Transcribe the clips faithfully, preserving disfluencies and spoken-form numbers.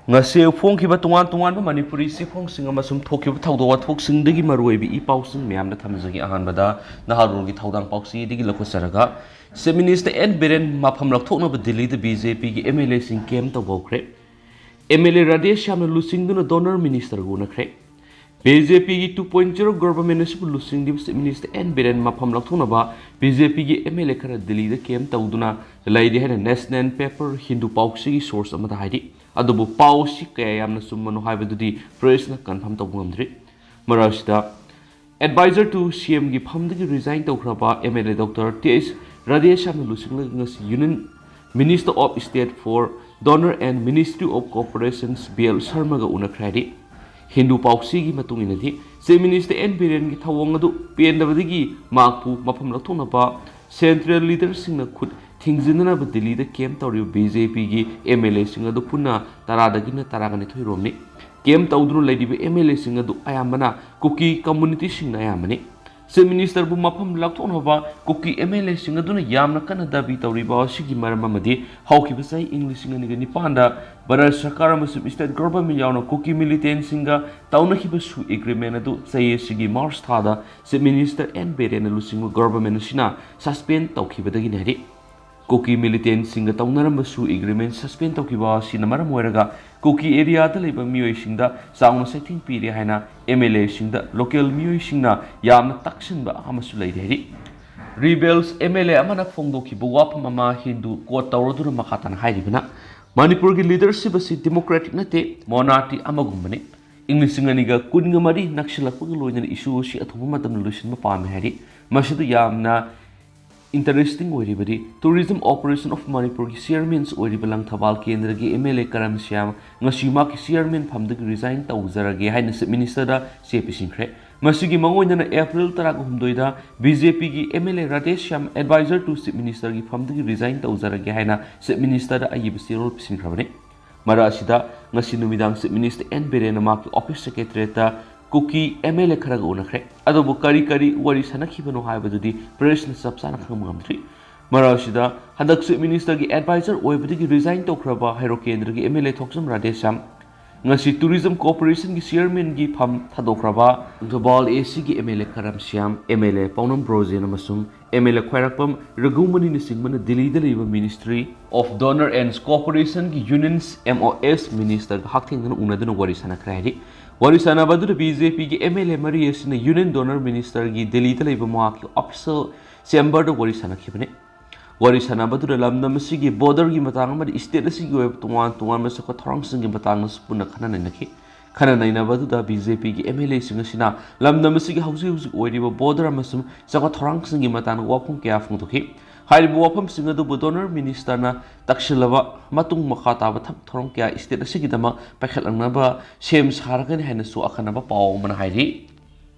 ꯉꯁꯤ ꯐꯣꯡꯈꯤꯕ ꯇꯣꯉꯥꯟ ꯇꯣꯉꯥꯟꯕ ꯃꯅꯤꯄꯨꯔꯤ ꯆꯦꯐꯣꯡꯁꯤꯡ ꯑꯃꯁꯨꯡ ꯊꯣꯛꯈꯤꯕ ꯊꯧꯗꯣꯛ ꯋꯥꯊꯣꯛꯁꯤꯡꯗꯒꯤ ꯃꯔꯨꯑꯣꯏꯕ ꯏ ꯄꯥꯎꯁꯤꯡ ꯃꯌꯥꯝꯗ ꯊꯝꯖꯒꯦ꯫ ꯑꯍꯥꯟꯕꯗ ꯅꯍꯥꯔꯣꯜꯒꯤ ꯊꯧꯗꯥꯡ ꯄꯥꯎꯆꯦꯗꯒꯤ ꯂꯧꯈꯠꯆꯔꯒ, ꯆꯤꯐ ꯃꯤꯅꯤꯁꯇꯔ ꯑꯦꯟ ꯕꯤꯔꯦꯟ ꯃꯐꯝ ꯂꯧꯊꯣꯛꯅꯕ ꯗꯤꯜꯂꯤꯗ ꯕꯤ ꯖꯦ ꯄꯤꯒꯤ ꯑꯦꯝ ꯑꯦꯜ ꯑꯦꯁꯤꯡ ꯀꯦꯝ ꯇꯧꯕ ꯍꯧꯈ꯭ꯔꯦ꯫ ꯑꯦꯝ ꯑꯦꯜ ꯑꯦ ꯔꯥꯙꯦꯁ꯭ꯌꯥꯝꯅ ꯂꯨꯆꯤꯡꯗꯨꯅ ꯗꯣꯅꯔ ꯃꯤꯅꯤꯁꯇꯔꯒ ꯎꯅꯈ꯭ꯔꯦ꯫ ꯕꯤ ꯖꯦ ꯄꯤꯒꯤ ꯇꯨ ꯄꯣꯏꯟ ꯖꯤꯔꯣ ꯒꯚꯔꯟꯃꯦꯟ ꯑꯁꯤꯕꯨ ꯂꯨꯆꯤꯡꯂꯤꯕ ꯆꯤꯐ ꯃꯤꯅꯤꯁꯇꯔ ꯑꯦꯟ ꯕꯤꯔꯦꯟ ꯃꯐꯝ ꯂꯧꯊꯣꯛꯅꯕ ꯕꯤ ꯖꯦ ꯄꯤꯒꯤ ꯑꯦꯝ ꯑꯦꯜ ꯑꯦ ꯈꯔ ꯗꯤꯜꯂꯤꯗ ꯀꯦꯝ ꯇꯧꯗꯨꯅ ꯂꯩꯔꯤ ꯍꯥꯏꯅ ꯅꯦꯁꯅꯦꯜ ꯄꯦꯄꯔ ꯍꯤꯟꯗꯨ ꯄꯥꯎꯆꯦꯒꯤ ꯁꯣꯔꯁ ꯑꯃꯗ ꯍꯥꯏꯔꯤ꯫ ꯑꯗꯨꯕꯨ ꯄꯥꯎ ꯑꯁꯤ ꯀꯌꯥ ꯌꯥꯝꯅ ꯆꯨꯝꯕꯅꯣ ꯍꯥꯏꯕꯗꯨꯗꯤ ꯄ꯭ꯔꯦꯁꯅ ꯀꯟꯐꯥꯔꯝ ꯇꯧꯕ ꯉꯝꯗ꯭ꯔꯤ꯫ ꯃꯔꯛ ꯑꯁꯤꯗ, ꯑꯦꯗꯚꯥꯏꯖꯔ ꯇꯨ ꯁꯤ ꯑꯦꯝꯒꯤ ꯐꯝꯗꯒꯤ ꯔꯤꯖꯥꯏꯟ ꯇꯧꯈ꯭ꯔꯕ M L A doctor T H ꯔꯥꯙꯦꯁ꯭ꯌꯥꯝꯅ ꯂꯨꯆꯤꯡꯂꯒ ꯉꯁꯤ Union Minister of State for Donor and Ministry of Corporations B L ꯁꯔꯃꯒ ꯎꯅꯈ꯭ꯔꯦ ꯍꯥꯏꯔꯤ꯫ ꯍꯤꯟꯗꯨ ꯄꯥꯎꯆꯦꯒꯤ ꯃꯇꯨꯡ ꯏꯟꯅꯗꯤ, ꯆꯤꯐ ꯃꯤꯅꯤꯁꯇꯔ ꯑꯦꯟ ꯕꯤꯔꯦꯟꯒꯤ ꯊꯧꯑꯣꯡ ꯑꯗꯨ ꯄꯦꯟꯗꯕꯗꯒꯤ ꯃꯍꯥꯛꯄꯨ ꯃꯐꯝ ꯂꯧꯊꯣꯛꯅꯕ ꯁꯦꯟꯇ꯭ꯔꯦꯜ ꯂꯤꯗꯔꯁꯤꯡꯅ ꯈꯨꯠ ꯊꯤꯡꯖꯤꯟꯅꯅꯕ ꯗꯤꯜꯂꯤꯗ ꯀꯦꯝ ꯇꯧꯔꯤꯕ ꯕꯤ ꯖꯦ ꯄꯤꯒꯤ ꯑꯦꯝ ꯑꯦꯜ ꯑꯦꯁꯤꯡ ꯑꯗꯨ ꯄꯨꯟꯅ ꯇꯔꯥꯗꯒꯤꯅ ꯇꯔꯥꯒ ꯅꯤꯊꯣꯏ ꯔꯣꯝꯅꯤ꯫ ꯀꯦꯝ ꯇꯧꯗꯨꯅ ꯂꯩꯔꯤꯕ ꯑꯦꯝ ꯑꯦꯜ ꯑꯦꯁꯤꯡ ꯑꯗꯨ ꯑꯌꯥꯝꯕꯅ ꯀꯨꯀꯤ ꯀꯝꯃꯨꯅꯤꯇꯤꯁꯤꯡꯅ ꯑꯌꯥꯝꯕꯅꯤ꯫ ꯆꯤꯐ ꯃꯤꯅꯤꯁꯇꯔꯕꯨ ꯃꯐꯝ ꯂꯧꯊꯣꯛꯅꯕ ꯀꯨꯀꯤ ꯑꯦꯝ ꯑꯦꯜ ꯑꯦꯁꯤꯡ ꯑꯗꯨꯅ ꯌꯥꯝꯅ ꯀꯟꯅ ꯗꯥꯕꯤ ꯇꯧꯔꯤꯕ ꯑꯁꯤꯒꯤ ꯃꯔꯝ ꯑꯃꯗꯤ ꯍꯧꯈꯤꯕ ꯆꯍꯤ ꯏꯪ ꯂꯤꯁꯤꯡ ꯑꯅꯤꯒ ꯅꯤꯄꯥꯟꯗ ꯚꯥꯔꯠ ꯁꯔꯀꯥꯔ ꯑꯃꯁꯨꯡ ꯁ꯭ꯇꯦꯠ ꯒꯣꯚꯔꯟꯃꯦꯟ ꯌꯥꯎꯅ ꯀꯨꯀꯤ ꯃꯤꯂꯤꯇꯦꯟꯁꯤꯡꯒ ꯇꯧꯅꯈꯤꯕ ꯁꯨ ꯑꯦꯒ꯭ꯔꯤꯃꯦꯟ ꯑꯗꯨ ꯆꯍꯤ ꯑꯁꯤꯒꯤ ꯃꯥꯔꯆ ꯊꯥꯗ ꯆꯤꯐ ꯃꯤꯅꯤꯁꯇꯔ ꯑꯦꯟ ꯕꯤꯔꯦꯟꯅ ꯂꯨꯆꯤꯡꯕ ꯒꯣꯚꯔꯟꯃꯦꯟ ꯑꯁꯤꯅ ꯁꯁꯄꯦꯟ ꯇꯧꯈꯤꯕꯗꯒꯤꯅꯤ ꯍꯥꯏꯔꯤ꯫ ꯀꯨꯀꯤ ꯃꯤꯂꯤꯇꯦꯟꯁꯤꯡꯒ ꯇꯧꯅꯔꯝꯕ ꯁꯨ ꯑꯦꯒ꯭ꯔꯤꯃꯦꯟ ꯁꯁꯄꯦꯟ ꯇꯧꯈꯤꯕ ꯑꯁꯤꯅ ꯃꯔꯝ ꯑꯣꯏꯔꯒ ꯀꯨꯀꯤ ꯑꯦꯔꯤꯌꯥꯗ ꯂꯩꯕ ꯃꯤꯑꯣꯏꯁꯤꯡꯗ ꯆꯥꯎꯅ ꯆꯩꯊꯦꯡ ꯄꯤꯔꯦ ꯍꯥꯏꯅ ꯑꯦꯝ ꯑꯦꯜ ꯑꯦꯁꯤꯡꯗ ꯂꯣꯀꯦꯜ ꯃꯤꯑꯣꯏꯁꯤꯡꯅ ꯌꯥꯝꯅ ꯇꯛꯁꯤꯟꯕ ꯑꯃꯁꯨ ꯂꯩꯔꯦ ꯍꯥꯏꯔꯤ꯫ ꯔꯤꯕꯦꯜꯁ ꯑꯦꯝ ꯑꯦꯜ ꯑꯦ ꯑꯃꯅ ꯐꯣꯡꯗꯣꯛꯈꯤꯕ ꯋꯥꯐꯝ ꯑꯃ ꯍꯤꯟꯗꯨ ꯀꯣꯠ ꯇꯧꯔꯗꯨꯅ ꯃꯈꯥ ꯇꯥꯅ ꯍꯥꯏꯔꯤꯕꯅ, ꯃꯅꯤꯄꯨꯔꯒꯤ ꯂꯤꯗꯔꯁꯤꯞ ꯑꯁꯤ ꯗꯤꯃꯣꯀ꯭ꯔꯦꯇꯤꯛ ꯅꯠꯇꯦ, ꯃꯣꯅꯥꯔꯀꯤ ꯑꯃꯒꯨꯝꯕꯅꯤ꯫ ꯏꯪ ꯂꯤꯁꯤꯡ ꯑꯅꯤꯒ ꯀꯨꯟꯒ ꯃꯔꯤ ꯅꯛꯁꯤꯜꯂꯛꯄꯒ ꯂꯣꯏꯅꯅ ꯏꯁꯨ ꯑꯁꯤ ꯑꯊꯨꯕ ꯃꯇꯝꯗ ꯂꯣꯏꯁꯤꯟꯕ ꯄꯥꯝꯃꯤ ꯍꯥꯏꯔꯤ꯫ ꯃꯁꯤꯗ ꯌꯥꯝꯅ ꯏꯟꯇꯔꯦꯁꯇꯤꯡ ꯑꯣꯏꯔꯤꯕꯗꯤ, Tourism Operation of ꯃꯅꯤꯄꯨꯔꯒꯤ ꯆꯤꯌꯔꯃꯦꯟꯁ ꯑꯣꯏꯔꯤꯕ ꯂꯪꯊꯕꯥꯜ ꯀꯦꯟꯗ꯭ꯔꯒꯤ ꯑꯦꯝ ꯑꯦꯜ ꯑꯦ ꯀꯔꯝ ꯁ꯭ꯌꯥꯝ ꯉꯁꯤ ꯃꯍꯥꯛꯀꯤ ꯆꯤꯌꯔꯃꯦꯟ ꯐꯝꯗꯒꯤ ꯔꯤꯖꯥꯏꯟ ꯇꯧꯖꯔꯒꯦ ꯍꯥꯏꯅ ꯆꯤꯐ ꯃꯤꯅꯤꯁꯇꯔꯗ ꯆꯦ ꯄꯤꯁꯤꯟꯈ꯭ꯔꯦ꯫ ꯃꯁꯤꯒꯤ ꯃꯥꯡꯑꯣꯏꯅꯅ ꯑꯦꯄ꯭ꯔꯤꯜ ꯇꯔꯥꯒ ꯍꯨꯝꯗꯣꯏꯗ ꯕꯤ ꯖꯦ ꯄꯤꯒꯤ ꯑꯦꯝ ꯑꯦꯜ ꯑꯦ ꯔꯥꯙꯦꯁ꯭ꯌꯥꯝ ꯑꯦꯗꯚꯥꯏꯖꯔ ꯇꯨ ꯆꯤꯐ ꯃꯤꯅꯤꯁꯇꯔꯒꯤ ꯐꯝꯗꯒꯤ ꯔꯤꯖꯥꯏꯟ ꯇꯧꯖꯔꯒꯦ ꯍꯥꯏꯅ ꯆꯤꯐ ꯃꯤꯅꯤꯁꯇꯔꯗ ꯑꯏꯕ ꯆꯦꯔꯣꯜ ꯄꯤꯁꯤꯟꯈ꯭ꯔꯕꯅꯤ꯫ ꯃꯔꯛ ꯑꯁꯤꯗ, ꯉꯁꯤ ꯅꯨꯃꯤꯗꯥꯡ ꯆꯤꯐ ꯃꯤꯅꯤꯁꯇꯔ ꯑꯦꯟ ꯕꯤꯔꯦꯟꯅ ꯃꯍꯥꯛꯀꯤ ꯑꯣꯐꯤꯁ ꯁꯦꯀ꯭ꯔꯦꯇꯔꯤꯌꯦꯠꯇ ꯀꯨꯀꯤ ꯑꯦꯝ ꯑꯦꯜ ꯑꯦ ꯈꯔꯒ ꯎꯅꯈ꯭ꯔꯦ꯫ ꯑꯗꯨꯕꯨ ꯀꯔꯤ ꯀꯔꯤ ꯋꯥꯔꯤ ꯁꯥꯟꯅꯈꯤꯕꯅꯣ ꯍꯥꯏꯕꯗꯨꯗꯤ ꯄ꯭ꯔꯦꯁꯅ ꯆꯞ ꯆꯥꯅ ꯈꯪꯕ ꯉꯝꯗ꯭ꯔꯤ꯫ ꯃꯔꯛꯁꯤꯗ, ꯍꯟꯗꯛ Chief Minister ꯒꯤ advisor ꯑꯣꯏꯕꯗꯒꯤ resign ꯇꯧꯈ꯭ꯔꯕ ꯍꯩꯔꯣꯛ ꯀꯦꯟꯗ꯭ꯔꯒꯤ M L A ꯊꯣꯛꯆꯝ ꯔꯥꯙꯦꯁ꯭ꯌꯥꯝ, ꯉꯁꯤ Tourism Corporation ꯒꯤ chairman ꯒꯤ ꯐꯝ ꯊꯥꯗꯣꯛꯈ꯭ꯔꯕ ꯊꯧꯕꯥꯜ A C ꯒꯤ M L A ꯀꯔꯝ Shyam, M L A ꯄꯥꯎꯅꯝ Brojen ꯑꯃꯁꯨꯡ M L A ꯈ꯭ꯋꯥꯏꯔꯥꯛꯄꯝ ꯔꯘꯨꯃꯅꯤꯅꯆꯤꯡꯕꯅ ꯗꯤꯜꯂꯤꯗ ꯂꯩꯕ Ministry of Donor and Cooperation ꯒꯤ Unions, M O S, Minister ꯒ ꯍꯛꯊꯦꯡꯅꯅ ꯎꯅꯗꯨꯅ ꯋꯥꯔꯤ ꯁꯥꯟꯅꯈ꯭ꯔꯦ ꯍꯥꯏꯔꯤ꯫ ꯋꯥꯔꯤ ꯁꯥꯟꯅꯕ ꯑꯗꯨꯗ B J P ꯒꯤ M L A ꯃꯔꯤ ꯑꯁꯤꯅ Union Donor Minister ꯒꯤ ꯗꯤꯜꯂꯤꯗ ꯂꯩꯕ ꯃꯍꯥꯛꯀꯤ official chamber ꯗ ꯋꯥꯔꯤ ꯁꯥꯟꯅꯈꯤꯕꯅꯤ꯫ ꯋꯥꯔꯤ ꯁꯥꯟꯅꯕꯗꯨꯗ ꯂꯝꯗꯝ ꯑꯁꯤꯒꯤ border ꯒꯤ ꯃꯇꯥꯡ ꯑꯃꯗꯤ state ꯑꯁꯤꯒꯤ ꯑꯣꯏꯕ ꯇꯣꯉꯥꯟ ꯇꯣꯉꯥꯟꯕ ꯆꯥꯎꯈꯠ ꯊꯧꯔꯥꯡꯁꯤꯡꯒꯤ ꯃꯇꯥꯡꯗꯁꯨ ꯄꯨꯟꯅ ꯈꯟꯅ ꯅꯩꯅꯈꯤ꯫ ꯈꯟꯅ ꯅꯩꯅꯕ ꯑꯗꯨꯗ B J P ꯒꯤ M L A ꯁꯤꯡ ꯑꯁꯤꯅ ꯂꯝꯗꯝ ꯑꯁꯤꯒꯤ ꯍꯧꯖꯤꯛ ꯍꯧꯖꯤꯛ ꯑꯣꯏꯔꯤꯕ border ꯑꯃꯁꯨꯡ ꯆꯥꯎꯈꯠ ꯊꯧꯔꯥꯡꯁꯤꯡꯒꯤ ꯃꯇꯥꯡꯗ ꯋꯥꯐꯝ ꯀꯌꯥ ꯐꯣꯡꯗꯣꯛꯈꯤ꯫ ꯍꯥꯏꯔꯤꯕ ꯋꯥꯐꯝꯁꯤꯡ ꯑꯗꯨꯕꯨ Donor Minister ꯅ ꯇꯛꯁꯤꯜꯂꯕ ꯃꯇꯨꯡ ꯃꯈꯥ ꯇꯥꯕ ꯊꯕꯛ ꯊꯧꯔꯝ ꯀꯌꯥ state ꯑꯁꯤꯒꯤꯗꯃꯛ ꯄꯥꯏꯈꯠꯂꯛꯅꯕ ꯁꯦꯝ ꯁꯥꯔꯒꯅꯤ ꯍꯥꯏꯅꯁꯨ ꯑꯈꯟꯅꯕ ꯄꯥꯎ ꯑꯃꯅ ꯍꯥꯏꯔꯤ꯫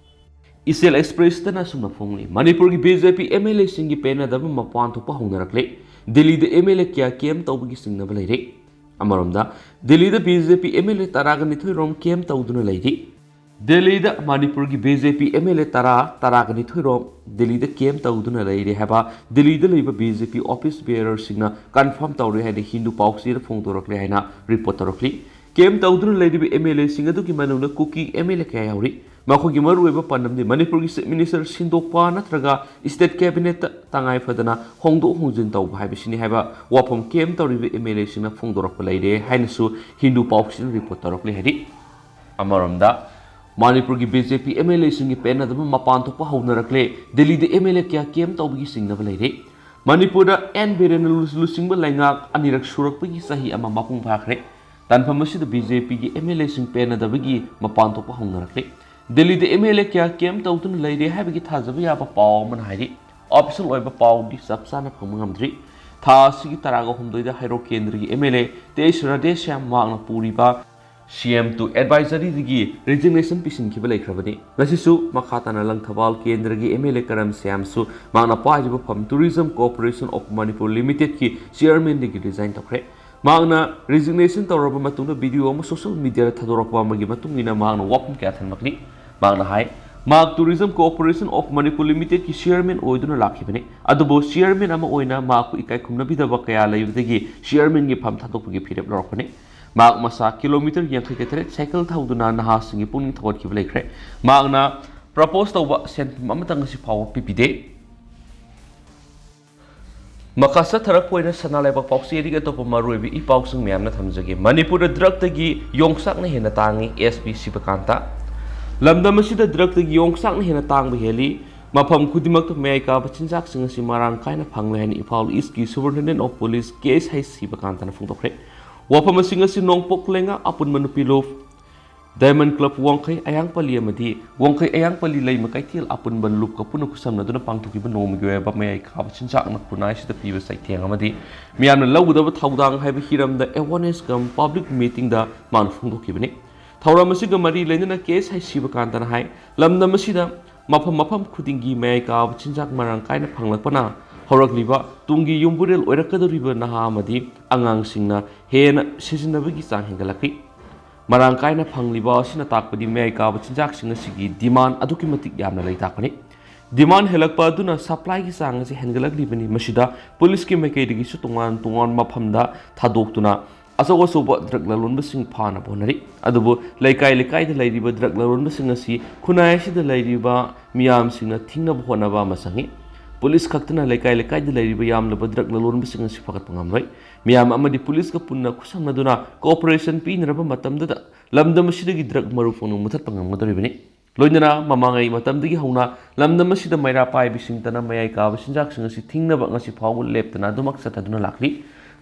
ꯏꯆꯦꯜ Express ꯇꯅ ꯑꯁꯨꯝꯅ ꯐꯣꯡꯂꯤ, ꯃꯅꯤꯄꯨꯔꯒꯤ B J P M L A ꯁꯤꯡꯒꯤ ꯄꯦꯟꯅꯗꯕ ꯃꯄꯥꯟ ꯊꯣꯛꯄ ꯍꯧꯅꯔꯛꯂꯦ꯫ ꯗꯤꯜꯂꯤꯗ M L A ꯀꯌꯥ camp ꯇꯧꯕꯒꯤ ꯆꯤꯡꯅꯕ ꯂꯩꯔꯦ꯫ ꯑꯃꯔꯣꯝꯗ, ꯗꯤꯜꯂꯤꯗ B J P M L A ꯇꯔꯥꯒ ꯅꯤꯊꯣꯏ ꯔꯣꯝ camp ꯇꯧꯗꯨꯅ ꯂꯩꯔꯤ꯫ ꯗꯤꯜꯂꯤꯗ ꯃꯅꯤꯄꯨꯔꯒꯤ B J P M L A ꯇꯔꯥ, ꯇꯔꯥꯒ ꯅꯤꯊꯣꯏ ꯔꯣꯝ ꯗꯤꯜꯂꯤꯗ camp ꯇꯧꯗꯨꯅ ꯂꯩꯔꯦ ꯍꯥꯏꯕ ꯗꯤꯜꯂꯤꯗ ꯂꯩꯕ B J P office bearer ꯁꯤꯡꯅ confirm ꯇꯧꯔꯦ ꯍꯥꯏꯅ ꯍꯤꯟꯗꯨ ꯄꯥꯎꯆꯦꯗ ꯐꯣꯡꯗꯣꯔꯛꯂꯦ ꯍꯥꯏꯅ report ꯇꯧꯔꯛꯂꯤ꯫ Camp ꯇꯧꯗꯨꯅ ꯂꯩꯔꯤꯕ M L A ꯁꯤꯡ ꯑꯗꯨꯒꯤ ꯃꯅꯨꯡꯗ ꯀꯨꯀꯤ M L A ꯀꯌꯥ ꯌꯥꯎꯔꯤ꯫ ꯃꯈꯣꯏꯒꯤ ꯃꯔꯨꯑꯣꯏꯕ ꯄꯥꯟꯗꯝꯗꯤ ꯃꯅꯤꯄꯨꯔꯒꯤ Chief Minister ꯁꯤꯟꯗꯣꯛꯄ ꯅꯠꯇ꯭ꯔꯒ state cabinet ꯇ ꯇꯉꯥꯏ ꯐꯗꯅ ꯍꯣꯡꯗꯣꯛ ꯍꯣꯡꯖꯤꯟ ꯇꯧꯕ ꯍꯥꯏꯕꯁꯤꯅꯤ ꯍꯥꯏꯕ ꯋꯥꯐꯝ camp ꯇꯧꯔꯤꯕ M L A ꯁꯤꯡꯅ ꯐꯣꯡꯗꯣꯔꯛꯄ ꯂꯩꯔꯦ ꯍꯥꯏꯅꯁꯨ ꯍꯤꯟꯗꯨ ꯄꯥꯎꯆꯦꯅ report ꯇꯧꯔꯛꯂꯤ ꯍꯥꯏꯔꯤ꯫ ꯑꯃꯔꯣꯝꯗ, ꯃꯅꯤꯄꯨꯔꯒꯤ B J P M L A ꯁꯤꯡꯒꯤ ꯄꯦꯟꯅꯗꯕ ꯃꯄꯥꯟ ꯊꯣꯛꯄ ꯍꯧꯅꯔꯛꯂꯦ꯫ ꯗꯤꯜꯂꯤꯗ M L A ꯀꯌꯥ camp ꯇꯧꯕꯒꯤ ꯆꯤꯡꯅꯕ ꯂꯩꯔꯦ꯫ ꯃꯅꯤꯄꯨꯔꯗ ꯑꯦꯟ ꯕꯤꯔꯦꯟꯅ ꯂꯨ-, ꯂꯨꯆꯤꯡꯕ ꯂꯩꯉꯥꯛ ꯑꯅꯤꯔꯛ ꯁꯨꯔꯛꯄꯒꯤ ꯆꯍꯤ ꯑꯃ ꯃꯄꯨꯡ ꯐꯥꯈ꯭ꯔꯦ꯫ ꯇꯥꯟꯐꯝ ꯑꯁꯤꯗ B J P ꯒꯤ M L A ꯁꯤꯡ ꯄꯦꯟꯅꯗꯕꯒꯤ ꯃꯄꯥꯟ ꯊꯣꯛꯄ ꯍꯧꯅꯔꯛꯂꯦ꯫ ꯗꯤꯜꯂꯤꯗ M L A ꯀꯌꯥ camp ꯇꯧꯗꯨꯅ ꯂꯩꯔꯦ ꯍꯥꯏꯕꯒꯤ ꯊꯥꯖꯕ ꯌꯥꯕ ꯄꯥꯎ ꯑꯃꯅ ꯍꯥꯏꯔꯤ꯫ Official ꯑꯣꯏꯕ ꯄꯥꯎꯗꯤ ꯆꯞ ꯆꯥꯅ ꯐꯪꯕ ꯉꯝꯗ꯭ꯔꯤ꯫ ꯊꯥ ꯑꯁꯤꯒꯤ ꯇꯔꯥꯒ ꯍꯨꯝꯗꯣꯏꯗ ꯍꯩꯔꯣꯛ ꯀꯦꯟꯗ꯭ꯔꯒꯤ M L A ꯇꯦꯖ ꯔꯥꯙꯦꯁ꯭ꯌꯥꯝ ꯃꯍꯥꯛꯅ ꯄꯨꯔꯤꯕ C M two advisory ꯗꯒꯤ resignation ꯄꯤꯁꯤꯟꯈꯤꯕ ꯂꯩꯈ꯭ꯔꯕꯅꯤ꯫ ꯉꯁꯤꯁꯨ ꯃꯈꯥ ꯇꯥꯅ ꯂꯪꯊꯕꯥꯜ ꯀꯦꯟꯗ꯭ꯔꯒꯤ M L A ꯀꯔꯝ ꯁ꯭ꯌꯥꯝꯁꯨ ꯃꯍꯥꯛꯅ ꯄꯥꯏꯔꯤꯕ ꯐꯝ Tourism Corporation of Manipur Limited ꯀꯤ chairman ꯗꯒꯤ resign ꯇꯧꯈ꯭ꯔꯦ꯫ ꯃꯍꯥꯛꯅ resignation ꯇꯧꯔꯕ ꯃꯇꯨꯡꯗ video ꯑꯃ social media ꯗ ꯊꯥꯗꯣꯔꯛꯄ ꯑꯃꯒꯤ ꯃꯇꯨꯡ ꯏꯟꯅ ꯃꯍꯥꯛꯅ ꯋꯥꯐꯝ ꯀꯌꯥ ꯊꯝꯂꯛꯂꯤ꯫ ꯃꯍꯥꯛꯅ ꯍꯥꯏ, ꯃꯍꯥꯛ Tourism Corporation of Manipur Limited ꯀꯤ chairman ꯑꯣꯏꯗꯨꯅ ꯂꯥꯛꯈꯤꯕꯅꯤ꯫ ꯑꯗꯨꯕꯨ chairman ꯑꯃ ꯑꯣꯏꯅ ꯃꯍꯥꯛꯄꯨ ꯏꯀꯥꯏ ꯈꯨꯝꯅꯕꯤꯗꯕ ꯀꯌꯥ ꯂꯩꯕꯗꯒꯤ chairman ꯒꯤ ꯐꯝ ꯊꯥꯗꯣꯛꯄꯒꯤ ꯐꯤꯔꯦꯞ ꯂꯧꯔꯛꯄꯅꯤ꯫ ꯃꯍꯥꯛ ꯃꯁꯥ ꯀꯤꯂꯣꯃꯤꯇꯔ ꯌꯥꯡꯈꯩꯒ ꯇꯔꯦꯠ ꯁꯥꯏꯀꯜ ꯊꯧꯗꯨꯅ ꯅꯍꯥꯁꯤꯡꯒꯤ ꯄꯨꯛꯅꯤꯡ ꯊꯧꯒꯠꯈꯤꯕ ꯂꯩꯈ꯭ꯔꯦ꯫ ꯃꯍꯥꯛꯅ propose ꯇꯧꯕ ꯁꯦꯟꯐꯝ ꯑꯃꯇꯪ ꯉꯁꯤ ꯐꯥꯎꯕ ꯄꯤꯕꯤꯗꯦ꯫ ꯃꯈꯥ ꯆꯠꯊꯔꯛꯄ ꯑꯣꯏꯅ ꯁꯅꯥ ꯂꯩꯕꯥꯛ ꯄꯥꯎꯆꯦꯗꯒꯤ ꯑꯇꯣꯞꯄ ꯃꯔꯨꯑꯣꯏꯕ ꯏ ꯄꯥꯎꯁꯤꯡ ꯃꯌꯥꯝꯅ ꯊꯝꯖꯒꯦ꯫ ꯃꯅꯤꯄꯨꯔꯗ drug ꯇꯒꯤ ꯌꯣꯡꯆꯥꯛꯅ ꯍꯦꯟꯅ ꯇꯥꯡꯉꯤ, SP ꯁꯤꯕꯀꯥꯟꯇ꯫ ꯂꯝꯗꯝ ꯑꯁꯤꯗ drug ꯇꯒꯤ ꯌꯣꯡꯆꯥꯛꯅ ꯍꯦꯟꯅ ꯇꯥꯡꯕ ꯍꯦꯜꯂꯤ꯫ ꯃꯐꯝ ꯈꯨꯗꯤꯡꯃꯛꯇ ꯃꯌꯥꯏ ꯀꯥꯕ ꯆꯤꯟꯖꯥꯛꯁꯤꯡ ꯑꯁꯤ ꯃꯔꯥꯡ ꯀꯥꯏꯅ ꯐꯪꯂꯦ ꯍꯥꯏꯅ ꯏꯝꯐꯥꯜ East ꯀꯤ Superintendent of Police ꯀꯦ ꯑꯦꯁ ꯍꯩꯁ ꯁꯤꯕꯀꯥꯟꯇꯅ ꯐꯣꯡꯗꯣꯛꯈ꯭ꯔꯦ꯫ ꯋꯥꯐꯝꯁꯤꯡ ꯑꯁꯤ ꯅꯣꯡꯄꯣꯛ ꯂꯩꯉꯥꯛ ꯑꯄꯨꯟꯕ ꯅꯨꯄꯤ ꯂꯨꯞ, Diamond Club ꯋꯥꯡꯈꯩ ꯑꯌꯥꯡꯄꯜꯂꯤ ꯑꯃꯗꯤ ꯋꯥꯡꯈꯩ ꯑꯌꯥꯡꯄꯜꯂꯤ ꯂꯩꯃ ꯀꯩꯊꯦꯜ ꯑꯄꯨꯟꯕ ꯂꯨꯞꯀ ꯄꯨꯟꯅ ꯈꯨꯠꯁꯝꯅꯗꯨꯅ ꯄꯥꯡꯊꯣꯛꯈꯤꯕ ꯅꯣꯡꯃꯒꯤ ꯑꯣꯏꯕ ꯃꯌꯥꯏ ꯀꯥꯕ ꯆꯤꯟꯖꯥꯛꯅ ꯈꯨꯟꯅꯥꯏ ꯑꯁꯤꯗ ꯄꯤꯕ ꯆꯩꯊꯦꯡ ꯑꯃꯗꯤ ꯃꯤꯌꯥꯝꯅ ꯂꯧꯒꯗꯕ ꯊꯧꯗꯥꯡ ꯍꯥꯏꯕ ꯍꯤꯔꯝꯗ awareness cum public meeting ꯗ ꯃꯥꯅ ꯐꯣꯡꯗꯣꯛꯈꯤꯕꯅꯤ꯫ ꯊꯧꯔꯝ ꯑꯁꯤꯒ ꯃꯔꯤ ꯂꯩꯅꯅ ꯀꯦ ꯑꯦꯁ ꯍꯩꯁ ꯁꯤꯕꯀꯥꯟꯇꯅ ꯍꯥꯏ, ꯂꯝꯗꯝ ꯑꯁꯤꯗ ꯃꯐꯝ ꯃꯐꯝ ꯈꯨꯗꯤꯡꯒꯤ ꯃꯌꯥꯏ ꯀꯥꯕ ꯆꯤꯟꯖꯥꯛ ꯃꯔꯥꯡ ꯀꯥꯏꯅ ꯐꯪꯂꯛꯄꯅ ꯍꯧꯔꯛꯂꯤꯕ ꯇꯨꯡꯒꯤ ꯌꯨꯝꯕꯨꯔꯦꯜ ꯑꯣꯏꯔꯛꯀꯗꯧꯔꯤꯕ ꯅꯍꯥ ꯑꯃꯗꯤ ꯑꯉꯥꯡꯁꯤꯡꯅ ꯍꯦꯟꯅ ꯁꯤꯖꯤꯟꯅꯕꯒꯤ ꯆꯥꯡ ꯍꯦꯟꯒꯠꯂꯛꯂꯤ꯫ ꯃꯔꯥꯡ ꯀꯥꯏꯅ ꯐꯪꯂꯤꯕ ꯑꯁꯤꯅ ꯇꯥꯛꯄꯗꯤ ꯃꯌꯥꯏ ꯀꯥꯕ ꯆꯤꯟꯖꯥꯛꯁꯤꯡ ꯑꯁꯤꯒꯤ demand ꯑꯗꯨꯛꯀꯤ ꯃꯇꯤꯛ ꯌꯥꯝꯅ ꯂꯩ ꯇꯥꯛꯄꯅꯤ꯫ Demand ꯍꯦꯜꯂꯛꯄ ꯑꯗꯨꯅ supply ꯒꯤ ꯆꯥꯡ ꯑꯁꯤ ꯍꯦꯟꯒꯠꯂꯛꯂꯤꯕꯅꯤ꯫ ꯃꯁꯤꯗ ꯄꯨꯂꯤꯁꯀꯤ ꯃꯥꯏꯀꯩꯗꯒꯤꯁꯨ ꯇꯣꯉꯥꯟ ꯇꯣꯉꯥꯟꯕ ꯃꯐꯝꯗ ꯊꯥꯗꯣꯛꯇꯨꯅ ꯑꯆꯧ ꯑꯆꯧꯕ drug ꯂꯂꯣꯟꯕꯁꯤꯡ ꯐꯥꯅꯕ ꯍꯣꯠꯅꯔꯤ꯫ ꯑꯗꯨꯕꯨ ꯂꯩꯀꯥꯏ ꯂꯩꯀꯥꯏꯗ ꯂꯩꯔꯤꯕ drug ꯂꯂꯣꯟꯕꯁꯤꯡ ꯑꯁꯤ ꯈꯨꯟꯅꯥꯏ ꯑꯁꯤꯗ ꯂꯩꯔꯤꯕ ꯃꯤꯌꯥꯝꯁꯤꯡꯅ ꯊꯤꯡꯅꯕ ꯍꯣꯠꯅꯕ ꯑꯃ ꯆꯪꯏ꯫ ꯄꯨꯂꯤꯁ ꯈꯛꯇꯅ ꯂꯩꯀꯥꯏ ꯂꯩꯀꯥꯏꯗ ꯂꯩꯔꯤꯕ ꯌꯥꯝꯂꯕ drug ꯂꯂꯣꯟꯕꯁꯤꯡ ꯑꯁꯤ ꯐꯒꯠꯄ ꯉꯝꯂꯣꯏ꯫ ꯃꯤꯌꯥꯝ ꯑꯃꯗꯤ ꯄꯨꯂꯤꯁꯀ ꯄꯨꯟꯅ ꯈꯨꯠꯁꯝꯅꯗꯨꯅ cooperation ꯄꯤꯅꯔꯕ ꯃꯇꯝꯗꯗ ꯂꯝꯗꯝ ꯑꯁꯤꯗꯒꯤ drug ꯃꯔꯨ ꯄꯨꯝꯅꯃꯛ ꯃꯨꯊꯠꯄ ꯉꯝꯒꯗꯧꯔꯤꯕꯅꯤ꯫ ꯂꯣꯏꯅꯅ ꯃꯃꯥꯡꯉꯩ ꯃꯇꯝꯗꯒꯤ ꯍꯧꯅ ꯂꯝꯗꯝ ꯑꯁꯤꯗ ꯃꯩꯔꯥ ꯄꯥꯏꯕꯤꯁꯤꯡꯇꯅ ꯃꯌꯥꯏ ꯀꯥꯕ ꯆꯤꯟꯖꯥꯛꯁꯤꯡ ꯑꯁꯤ ꯊꯤꯡꯅꯕ ꯉꯁꯤ ꯐꯥꯎꯕ ꯂꯦꯞꯇꯅ ꯑꯗꯨꯃꯛ ꯆꯠꯊꯗꯨꯅ ꯂꯥꯛꯂꯤ꯫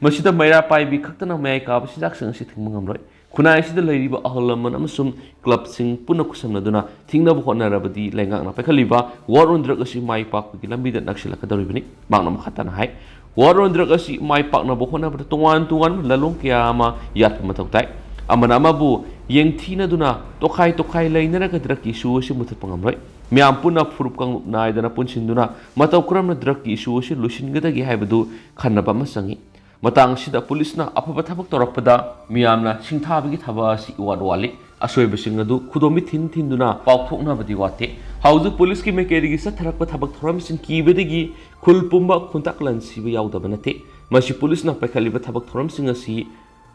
ꯃꯁꯤꯗ ꯃꯩꯔꯥ ꯄꯥꯏꯕꯤ ꯈꯛꯇꯅ ꯃꯌꯥꯏ ꯀꯥꯕ ꯆꯤꯟꯖꯥꯛꯁꯤꯡ ꯑꯁꯤ ꯊꯤꯡꯕ ꯉꯝꯂꯣꯏ꯫ ꯈꯨꯟꯅꯥꯏ ꯑꯁꯤꯗ ꯂꯩꯔꯤꯕ ꯑꯍꯜ ꯂꯃꯟ ꯑꯃꯁꯨꯡ club ꯁꯤꯡ ꯄꯨꯟꯅ ꯈꯨꯠꯁꯝꯅꯗꯨꯅ ꯊꯤꯡꯅꯕ ꯍꯣꯠꯅꯔꯕꯗꯤ ꯂꯩꯉꯥꯛꯅ ꯄꯥꯏꯈꯠꯂꯤꯕ war on drug ꯑꯁꯤ ꯃꯥꯏ ꯄꯥꯛꯄꯒꯤ ꯂꯝꯕꯤꯗ ꯅꯛꯁꯤꯜꯂꯛꯀꯗꯧꯔꯤꯕꯅꯤ꯫ ꯃꯍꯥꯛꯅ ꯃꯈꯥ ꯇꯥꯅ ꯍꯥꯏ, war on drug ꯑꯁꯤ ꯃꯥꯏ ꯄꯥꯛꯅꯕ ꯍꯣꯠꯅꯕꯗ ꯇꯣꯉꯥꯟ ꯇꯣꯉꯥꯟꯕ ꯂꯥꯂꯣꯡ ꯀꯌꯥ ꯑꯃ ꯌꯥꯠꯄ ꯃꯊꯧ ꯇꯥꯏ꯫ ꯑꯃꯅ ꯑꯃꯕꯨ ꯌꯦꯡꯊꯤꯅꯗꯨꯅ ꯇꯣꯈꯥꯏ ꯇꯣꯈꯥꯏ ꯂꯩꯅꯔꯒ drug ꯀꯤ issue ꯑꯁꯤ ꯃꯨꯊꯠꯄ ꯉꯝꯂꯣꯏ꯫ ꯃꯤꯌꯥꯝ ꯄꯨꯟꯅ ꯐꯨꯔꯨꯞ ꯀꯥꯡꯂꯨꯞ ꯅꯥꯏꯗꯅ ꯄꯨꯟꯁꯤꯟꯗꯨꯅ ꯃꯇꯧ ꯀꯔꯝꯅ drug ꯀꯤ issue ꯑꯁꯤ ꯂꯣꯏꯁꯤꯟꯒꯗꯒꯦ ꯍꯥꯏꯕꯗꯨ ꯈꯟꯅꯕ ꯑꯃ ꯆꯪꯏ꯫ ꯃꯇꯥꯡ ꯑꯁꯤꯗ ꯄꯨꯂꯤꯁꯅ ꯑꯐꯕ ꯊꯕꯛ ꯇꯧꯔꯛꯄꯗ ꯃꯤꯌꯥꯝꯅ ꯁꯤꯡꯊꯥꯕꯒꯤ ꯊꯕꯛ ꯑꯁꯤ ꯏꯋꯥꯠ ꯋꯥꯠꯂꯤ꯫ ꯑꯁꯣꯏꯕꯁꯤꯡ ꯑꯗꯨ ꯈꯨꯗꯣꯝꯕꯤ ꯊꯤꯟ ꯊꯤꯟꯗꯨꯅ ꯄꯥꯎꯊꯣꯛꯅꯕꯗꯤ ꯋꯥꯠꯇꯦ꯫ ꯍꯧꯖꯤꯛ ꯄꯨꯂꯤꯁꯀꯤ ꯃꯥꯏꯀꯩꯗꯒꯤ ꯆꯠꯊꯔꯛꯄ ꯊꯕꯛ ꯊꯧꯔꯝꯁꯤꯡ ꯀꯤꯕꯗꯒꯤ ꯈꯨꯜ ꯄꯨꯝꯕ ꯈꯨꯟꯇꯥꯛ ꯂꯥꯟꯁꯤꯕ ꯌꯥꯎꯗꯕ ꯅꯠꯇꯦ꯫ ꯃꯁꯤ ꯄꯨꯂꯤꯁꯅ ꯄꯥꯏꯈꯠꯂꯤꯕ ꯊꯕꯛ ꯊꯧꯔꯝꯁꯤꯡ ꯑꯁꯤ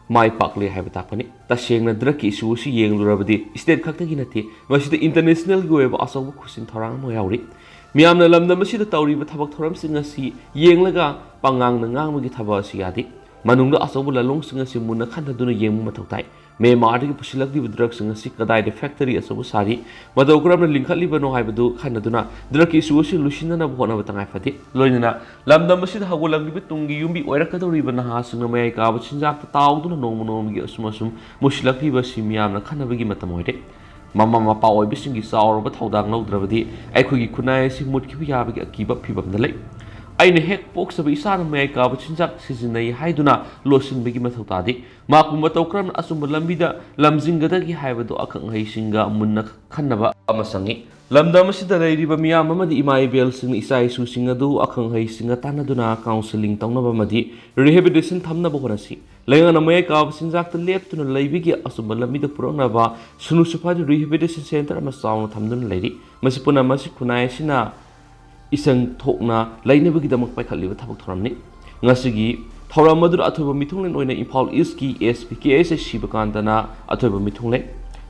ꯃꯥꯏ ꯄꯥꯛꯂꯦ ꯍꯥꯏꯕ ꯇꯥꯛꯄꯅꯤ꯫ ꯇꯁꯦꯡꯅ ꯗ꯭ꯔꯒꯀꯤ ꯏꯁꯨ ꯑꯁꯤ ꯌꯦꯡꯂꯨꯔꯕꯗꯤ ꯁ꯭ꯇꯦꯠ ꯈꯛꯇꯒꯤ ꯅꯠꯇꯦ, ꯃꯁꯤꯗ ꯏꯟꯇꯔꯅꯦꯁꯅꯦꯜꯒꯤ ꯑꯣꯏꯕ ꯑꯆꯧꯕ ꯈꯨꯠꯁꯤꯟ ꯊꯧꯔꯥꯡ ꯑꯃ ꯌꯥꯎꯔꯤ꯫ ꯃꯤꯌꯥꯝꯅ ꯂꯝꯗꯝ ꯑꯁꯤꯗ ꯇꯧꯔꯤꯕ ꯊꯕꯛ ꯊꯧꯔꯝꯁꯤꯡ ꯑꯁꯤ ꯌꯦꯡꯂꯒ ꯄꯉꯥꯡꯅ ꯉꯥꯡꯕꯒꯤ ꯊꯕꯛ ꯑꯁꯤ ꯌꯥꯗꯦ꯫ ꯃꯅꯨꯡꯗ ꯑꯆꯧꯕ ꯂꯥꯂꯣꯡꯁꯤꯡ ꯑꯁꯤ ꯃꯨꯟꯅ ꯈꯟꯊꯗꯨꯅ ꯌꯦꯡꯕ ꯃꯊꯧ ꯇꯥꯏ꯫ ꯃ꯭ꯌꯥꯟꯃꯥꯔꯗꯒꯤ ꯄꯨꯁꯤꯜꯂꯛꯂꯤꯕ ꯗ꯭ꯔꯒꯁꯤꯡ ꯑꯁꯤ ꯀꯗꯥꯏꯗ ꯐꯦꯛꯇꯔꯤ ꯑꯆꯧꯕ ꯁꯥꯔꯤ, ꯃꯇꯧ ꯀꯔꯝꯅ ꯂꯤꯡꯈꯠꯂꯤꯕꯅꯣ ꯍꯥꯏꯕꯗꯨ ꯈꯟꯅꯗꯨꯅ ꯗ꯭ꯔꯒꯀꯤ ꯏꯁꯨ ꯑꯁꯤ ꯂꯣꯏꯁꯤꯟꯅꯅꯕ ꯍꯣꯠꯅꯕ ꯇꯉꯥꯏ ꯐꯗꯦ꯫ ꯂꯣꯏꯅꯅ ꯂꯝꯗꯝ ꯑꯁꯤꯗ ꯍꯧꯒꯠꯂꯛꯂꯤꯕ ꯇꯨꯡꯒꯤ ꯌꯨꯝꯕꯤ ꯑꯣꯏꯔꯛꯀꯗꯧꯔꯤꯕ ꯅꯍꯥꯁꯤꯡꯅ ꯃꯌꯥꯏ ꯀꯥꯕ ꯆꯤꯟꯖꯥꯛꯇ ꯇꯥꯎꯗꯨꯅ ꯅꯣꯡꯃ ꯅꯣꯡꯃꯒꯤ ꯑꯁꯨꯝ ꯑꯁꯨꯝ ꯃꯨꯁꯤꯜꯂꯛꯂꯤꯕ ꯑꯁꯤ ꯃꯤꯌꯥꯝꯅ ꯈꯟꯅꯕꯒꯤ ꯃꯇꯝ ꯑꯣꯏꯔꯦ꯫ ꯃꯃꯥ ꯃꯄꯥ ꯑꯣꯏꯕꯁꯤꯡꯒꯤ ꯆꯥꯎꯔꯕ ꯊꯧꯗꯥꯡ ꯂꯧꯗ꯭ꯔꯕꯗꯤ ꯑꯩꯈꯣꯏꯒꯤ ꯈꯨꯟꯅꯥꯏ ꯑꯁꯤ ꯃꯨꯠꯈꯤꯕ ꯌꯥꯕꯒꯤ ꯑꯀꯤꯕ ꯐꯤꯚꯝꯗ ꯂꯩ꯫ ꯑꯩꯅ ꯍꯦꯛ ꯄꯣꯛꯆꯕ ꯏꯆꯥꯅ ꯃꯌꯥꯏ ꯀꯥꯕ ꯆꯤꯟꯖꯥꯛ ꯁꯤꯖꯤꯟꯅꯩ ꯍꯥꯏꯗꯨꯅ ꯂꯣꯠꯁꯤꯟꯕꯒꯤ ꯃꯊꯧ ꯇꯥꯗꯦ꯫ ꯃꯍꯥꯛꯄꯨ ꯃꯇꯧ ꯀꯔꯝꯅ ꯑꯆꯨꯝꯕ ꯂꯝꯕꯤꯗ ꯂꯝꯖꯤꯡꯒꯗꯒꯦ ꯍꯥꯏꯕꯗꯨ ꯑꯈꯪ ꯑꯍꯩꯁꯤꯡꯒ ꯃꯨꯟꯅ ꯈꯟꯅꯕ ꯑꯃ ꯆꯪꯏ꯫ ꯂꯝꯗꯝ ꯑꯁꯤꯗ ꯂꯩꯔꯤꯕ ꯃꯤꯌꯥꯝ ꯑꯃꯗꯤ ꯏꯃꯥ ꯏꯕꯦꯜꯁꯤꯡꯅ ꯏꯆꯥ ꯏꯁꯨꯁꯤꯡ ꯑꯗꯨ ꯑꯈꯪ ꯑꯍꯩꯁꯤꯡꯒ ꯇꯥꯟꯅꯗꯨꯅ ꯀꯥꯎꯟꯁꯦꯂꯤꯡ ꯇꯧꯅꯕ ꯑꯃꯗꯤ ꯔꯤꯍꯦꯕꯤꯂꯤꯇꯦꯁꯟ ꯊꯝꯅꯕ ꯍꯣꯠꯅꯁꯤ꯫ ꯂꯩꯉꯥꯛꯅ ꯃꯌꯥꯏ ꯀꯥꯕ ꯆꯤꯟꯖꯥꯛꯇ ꯂꯦꯞꯇꯨꯅ ꯂꯩꯕꯒꯤ ꯑꯆꯨꯝꯕ ꯂꯝꯕꯤꯗ ꯄꯨꯔꯛꯅꯕ ꯁꯨꯅꯨ ꯁꯨꯐꯥꯏꯗ ꯔꯤꯍꯦꯕꯤꯂꯤꯇꯦꯁꯟ ꯁꯦꯟꯇꯔ ꯑꯃ ꯆꯥꯎꯅ ꯊꯝꯗꯨꯅ ꯂꯩꯔꯤ꯫ ꯃꯁꯤ ꯄꯨꯝꯅꯃꯛ ꯑꯁꯤ ꯈꯨꯟꯅꯥꯏ ꯑꯁꯤꯅ ꯏꯆꯪ ꯊꯣꯛꯅ ꯂꯩꯅꯕꯒꯤꯗꯃꯛ ꯄꯥꯏꯈꯠꯂꯤꯕ ꯊꯕꯛ ꯊꯧꯔꯝꯅꯤ꯫ ꯉꯁꯤꯒꯤ ꯊꯧꯔꯝ ꯑꯗꯨꯗ ꯑꯊꯣꯏꯕ ꯃꯤꯊꯨꯡꯂꯦꯟ ꯑꯣꯏꯅ ꯏꯝꯐꯥꯜ ꯏꯁꯀꯤ S P K S A ꯁꯤꯕꯀꯥꯟꯇꯅ ꯑꯊꯣꯏꯕ ꯃꯤꯊꯨꯡꯂꯦꯟ,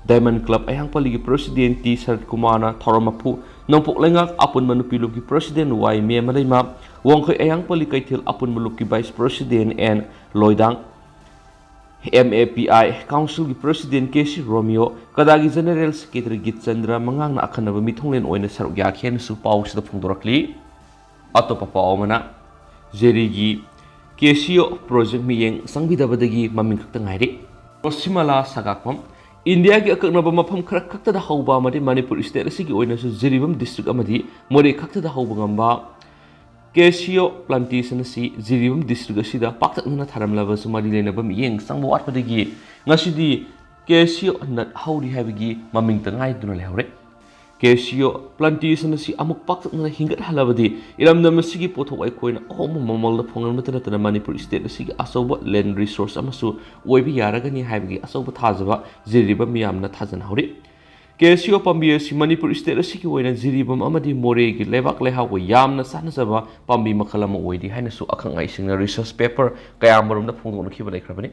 ꯗꯥꯏꯃꯟ ꯀ꯭ꯂꯕ ꯑꯌꯥꯡꯄꯜꯂꯤꯒꯤ ꯄ꯭ꯔꯦꯁꯤꯗꯦꯟ ꯇꯤ ꯁꯔꯠ ꯀꯨꯃꯥꯔꯅ ꯊꯧꯔꯝ ꯃꯄꯨ, ꯅꯣꯡꯄꯣꯛ ꯂꯩꯉꯥꯛ ꯑꯄꯨꯟꯕ ꯅꯨꯄꯤ ꯂꯨꯞꯀꯤ ꯄ꯭ꯔꯦꯁꯤꯗꯦꯟ ꯋꯥꯏ ꯃꯦꯃꯂꯩꯃ, ꯋꯥꯡꯈꯩ ꯑꯌꯥꯡꯄꯜꯂꯤ ꯀꯩꯊꯦꯜ ꯑꯄꯨꯟꯕ ꯂꯨꯞꯀꯤ vice president N Loidang, M A P I ꯀꯥꯎꯟꯁꯤꯜꯒꯤ president K C ꯔꯣꯃꯤꯌꯣ, ꯀꯗꯥꯒꯤ general secretary ꯒꯤꯠꯆꯟꯗ꯭ꯔ ꯃꯉꯥꯡꯅ ꯑꯈꯟꯅꯕ ꯃꯤꯊꯨꯡꯂꯦꯟ ꯑꯣꯏꯅ ꯁꯔꯨꯛ ꯌꯥꯈꯤ ꯍꯥꯏꯅꯁꯨ ꯄꯥꯎꯁꯤꯗ ꯐꯣꯡꯗꯣꯔꯛꯂꯤ꯫ ꯑꯇꯣꯞꯄ ꯄꯥꯎ ꯑꯃꯅ, ꯖꯤꯔꯤꯒꯤ ꯀꯦ ꯁꯤ ꯑꯣ ꯄ꯭ꯔꯣꯖꯦꯛ ꯃꯤꯠꯌꯦꯡ ꯆꯪꯕꯤꯗꯕꯗꯒꯤ ꯃꯃꯤꯡ ꯈꯛꯇ ꯉꯥꯏꯔꯦ꯫ ꯔꯣꯁꯤꯃꯂꯥ ꯁꯒꯥꯛꯄꯝ, ꯏꯟꯗꯤꯌꯥꯒꯤ ꯑꯀꯛꯅꯕ ꯃꯐꯝ ꯈꯔ ꯈꯛꯇꯗ ꯍꯧꯕ ꯑꯃꯗꯤ ꯃꯅꯤꯄꯨꯔ ꯁ꯭ꯇꯦꯠ ꯑꯁꯤꯒꯤ ꯑꯣꯏꯅꯁꯨ ꯖꯤꯔꯤꯕꯥꯝ ꯗꯤꯁꯇ꯭ꯔꯤꯛ ꯑꯃꯗꯤ ꯃꯣꯔꯦ ꯈꯛꯇꯗ ꯍꯧꯕ ꯉꯝꯕ ꯀꯦ ꯁꯤ ꯑꯣ ꯄ꯭ꯂꯥꯟꯇꯦꯁꯟ ꯑꯁꯤ ꯖꯤꯔꯤꯕꯥꯝ ꯗꯤꯁꯇ꯭ꯔꯤꯛ ꯑꯁꯤꯗ ꯄꯥꯛꯇꯛꯅꯅ ꯊꯥꯔꯝꯂꯕꯁꯨ ꯃꯔꯤ ꯂꯩꯅꯕ ꯃꯤꯠꯌꯦꯡ ꯆꯪꯕ ꯋꯥꯠꯄꯗꯒꯤ ꯉꯁꯤꯗꯤ ꯀꯦ ꯁꯤ ꯑꯣ ꯅꯠ ꯍꯧꯔꯤ ꯍꯥꯏꯕꯒꯤ ꯃꯃꯤꯡꯇ ꯉꯥꯏꯗꯨꯅ ꯂꯩꯍꯧꯔꯦ꯫ ꯀꯦꯁꯤꯑꯣ ꯄ꯭ꯂꯥꯟꯇꯦꯁꯟ ꯑꯁꯤ ꯑꯃꯨꯛ ꯄꯥꯛꯇꯛꯅꯅ ꯍꯤꯡꯒꯠꯍꯜꯂꯕꯗꯤ ꯏꯔꯝꯗꯝ ꯑꯁꯤꯒꯤ ꯄꯣꯠꯊꯣꯛ ꯑꯩꯈꯣꯏꯅ ꯑꯍꯣꯡꯕ ꯃꯃꯜꯗ ꯐꯪꯍꯟꯕꯇ ꯅꯠꯇꯅ ꯃꯅꯤꯄꯨꯔ ꯁ꯭ꯇꯦꯠ ꯑꯁꯤꯒꯤ ꯑꯆꯧꯕ ꯂꯦꯟ ꯔꯤꯁꯣꯔꯁ ꯑꯃꯁꯨ ꯑꯣꯏꯕ ꯌꯥꯔꯒꯅꯤ ꯍꯥꯏꯕꯒꯤ ꯑꯆꯧꯕ ꯊꯥꯖꯕ ꯖꯤꯔꯤꯕꯥꯝ ꯃꯤꯌꯥꯝꯅ ꯊꯥꯖꯅꯍꯧꯔꯤ꯫ ꯀꯦꯁꯤꯑꯣ ꯄꯥꯝꯕꯤ ꯑꯁꯤ ꯃꯅꯤꯄꯨꯔ ꯁ꯭ꯇꯦꯠ ꯑꯁꯤꯒꯤ ꯑꯣꯏꯅ ꯖꯤꯔꯤꯕꯥꯝ ꯑꯃꯗꯤ ꯃꯣꯔꯦꯒꯤ ꯂꯩꯕꯥꯛ ꯂꯩꯍꯥꯎꯒ ꯌꯥꯝꯅ ꯆꯥꯟꯅꯖꯕ ꯄꯥꯝꯕꯤ ꯃꯈꯜ ꯑꯃ ꯑꯣꯏꯔꯤ ꯍꯥꯏꯅꯁꯨ ꯑꯈꯪ ꯑꯍꯩꯁꯤꯡꯅ ꯔꯤꯁꯔꯁ ꯄꯦꯄꯔ ꯀꯌꯥꯃꯔꯨꯝꯗ ꯐꯣꯡꯗꯣꯛꯅꯈꯤꯕ ꯂꯩꯈ꯭ꯔꯕꯅꯤ꯫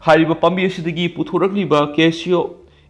ꯍꯥꯏꯔꯤꯕ ꯄꯥꯝꯕꯤ ꯑꯁꯤꯗꯒꯤ ꯄꯨꯊꯣꯔꯛꯂꯤꯕ ꯀꯦꯁꯤꯑꯣ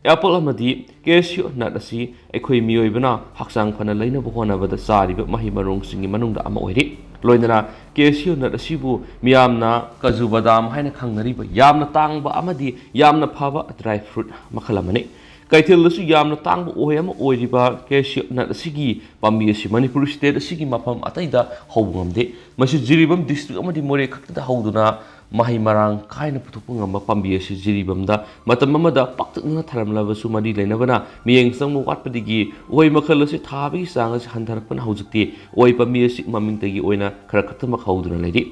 ꯑꯦꯄꯜ ꯑꯃꯗꯤ ꯀꯦꯁꯤꯑꯣ ꯅꯠ ꯑꯁꯤ ꯑꯩꯈꯣꯏ ꯃꯤꯑꯣꯏꯕꯅ ꯍꯛꯆꯥꯡ ꯐꯅ ꯂꯩꯅꯕ ꯍꯣꯠꯅꯕꯗ ꯆꯥꯔꯤꯕ ꯃꯍꯩ ꯃꯔꯣꯡꯁꯤꯡꯒꯤ ꯃꯅꯨꯡꯗ ꯑꯃ ꯑꯣꯏꯔꯤ꯫ ꯂꯣꯏꯅꯅ ꯀꯦꯁꯤꯑꯣ ꯅꯠ ꯑꯁꯤꯕꯨ ꯃꯤꯌꯥꯝꯅ ꯀꯖꯨ ꯕꯗꯥꯝ ꯍꯥꯏꯅ ꯈꯪꯅꯔꯤꯕ ꯌꯥꯝꯅ ꯇꯥꯡꯕ ꯑꯃꯗꯤ ꯌꯥꯝꯅ ꯐꯕ ꯗ꯭ꯔꯥꯏ ꯐ꯭ꯔꯨꯠ ꯃꯈꯜ ꯑꯃꯅꯤ꯫ ꯀꯩꯊꯦꯜꯗꯁꯨ ꯌꯥꯝꯅ ꯇꯥꯡꯕ ꯎꯍꯩ ꯑꯃ ꯑꯣꯏꯔꯤꯕ ꯀꯦꯁꯤꯑꯣ ꯅꯠ ꯑꯁꯤꯒꯤ ꯄꯥꯝꯕꯤ ꯑꯁꯤ ꯃꯅꯤꯄꯨꯔ ꯁ꯭ꯇꯦꯠ ꯑꯁꯤꯒꯤ ꯃꯐꯝ ꯑꯇꯩꯗ ꯍꯧꯕ ꯉꯝꯗꯦ꯫ ꯃꯁꯤ ꯖꯤꯔꯤꯕꯥꯝ ꯗꯤꯁꯇ꯭ꯔꯤꯛ ꯑꯃꯗꯤ ꯃꯣꯔꯦ ꯈꯛꯇꯗ ꯍꯧꯗꯨꯅ ꯃꯍꯩ ꯃꯔꯥꯡ ꯀꯥꯏꯅ ꯄꯨꯊꯣꯛꯄ ꯉꯝꯕ ꯄꯥꯝꯕꯤ ꯑꯁꯤ ꯖꯤꯔꯤꯕꯥꯝꯗ ꯃꯇꯝ ꯑꯃꯗ ꯄꯥꯛꯇꯛꯅꯅ ꯊꯥꯔꯝꯂꯕꯁꯨ ꯃꯔꯤ ꯂꯩꯅꯕꯅ ꯃꯤꯠꯌꯦꯡ ꯆꯪꯕ ꯋꯥꯠꯄꯗꯒꯤ ꯎꯍꯩ ꯃꯈꯜ ꯑꯁꯤ ꯊꯥꯕꯒꯤ ꯆꯥꯡ ꯑꯁꯤ ꯍꯟꯊꯔꯛꯄꯅ ꯍꯧꯖꯤꯛꯇꯤ ꯎꯍꯩ ꯄꯥꯝꯕꯤ ꯑꯁꯤ ꯃꯃꯤꯡꯇꯒꯤ ꯑꯣꯏꯅ ꯈꯔ ꯈꯛꯇꯃꯛ ꯍꯧꯗꯨꯅ ꯂꯩꯔꯤ꯫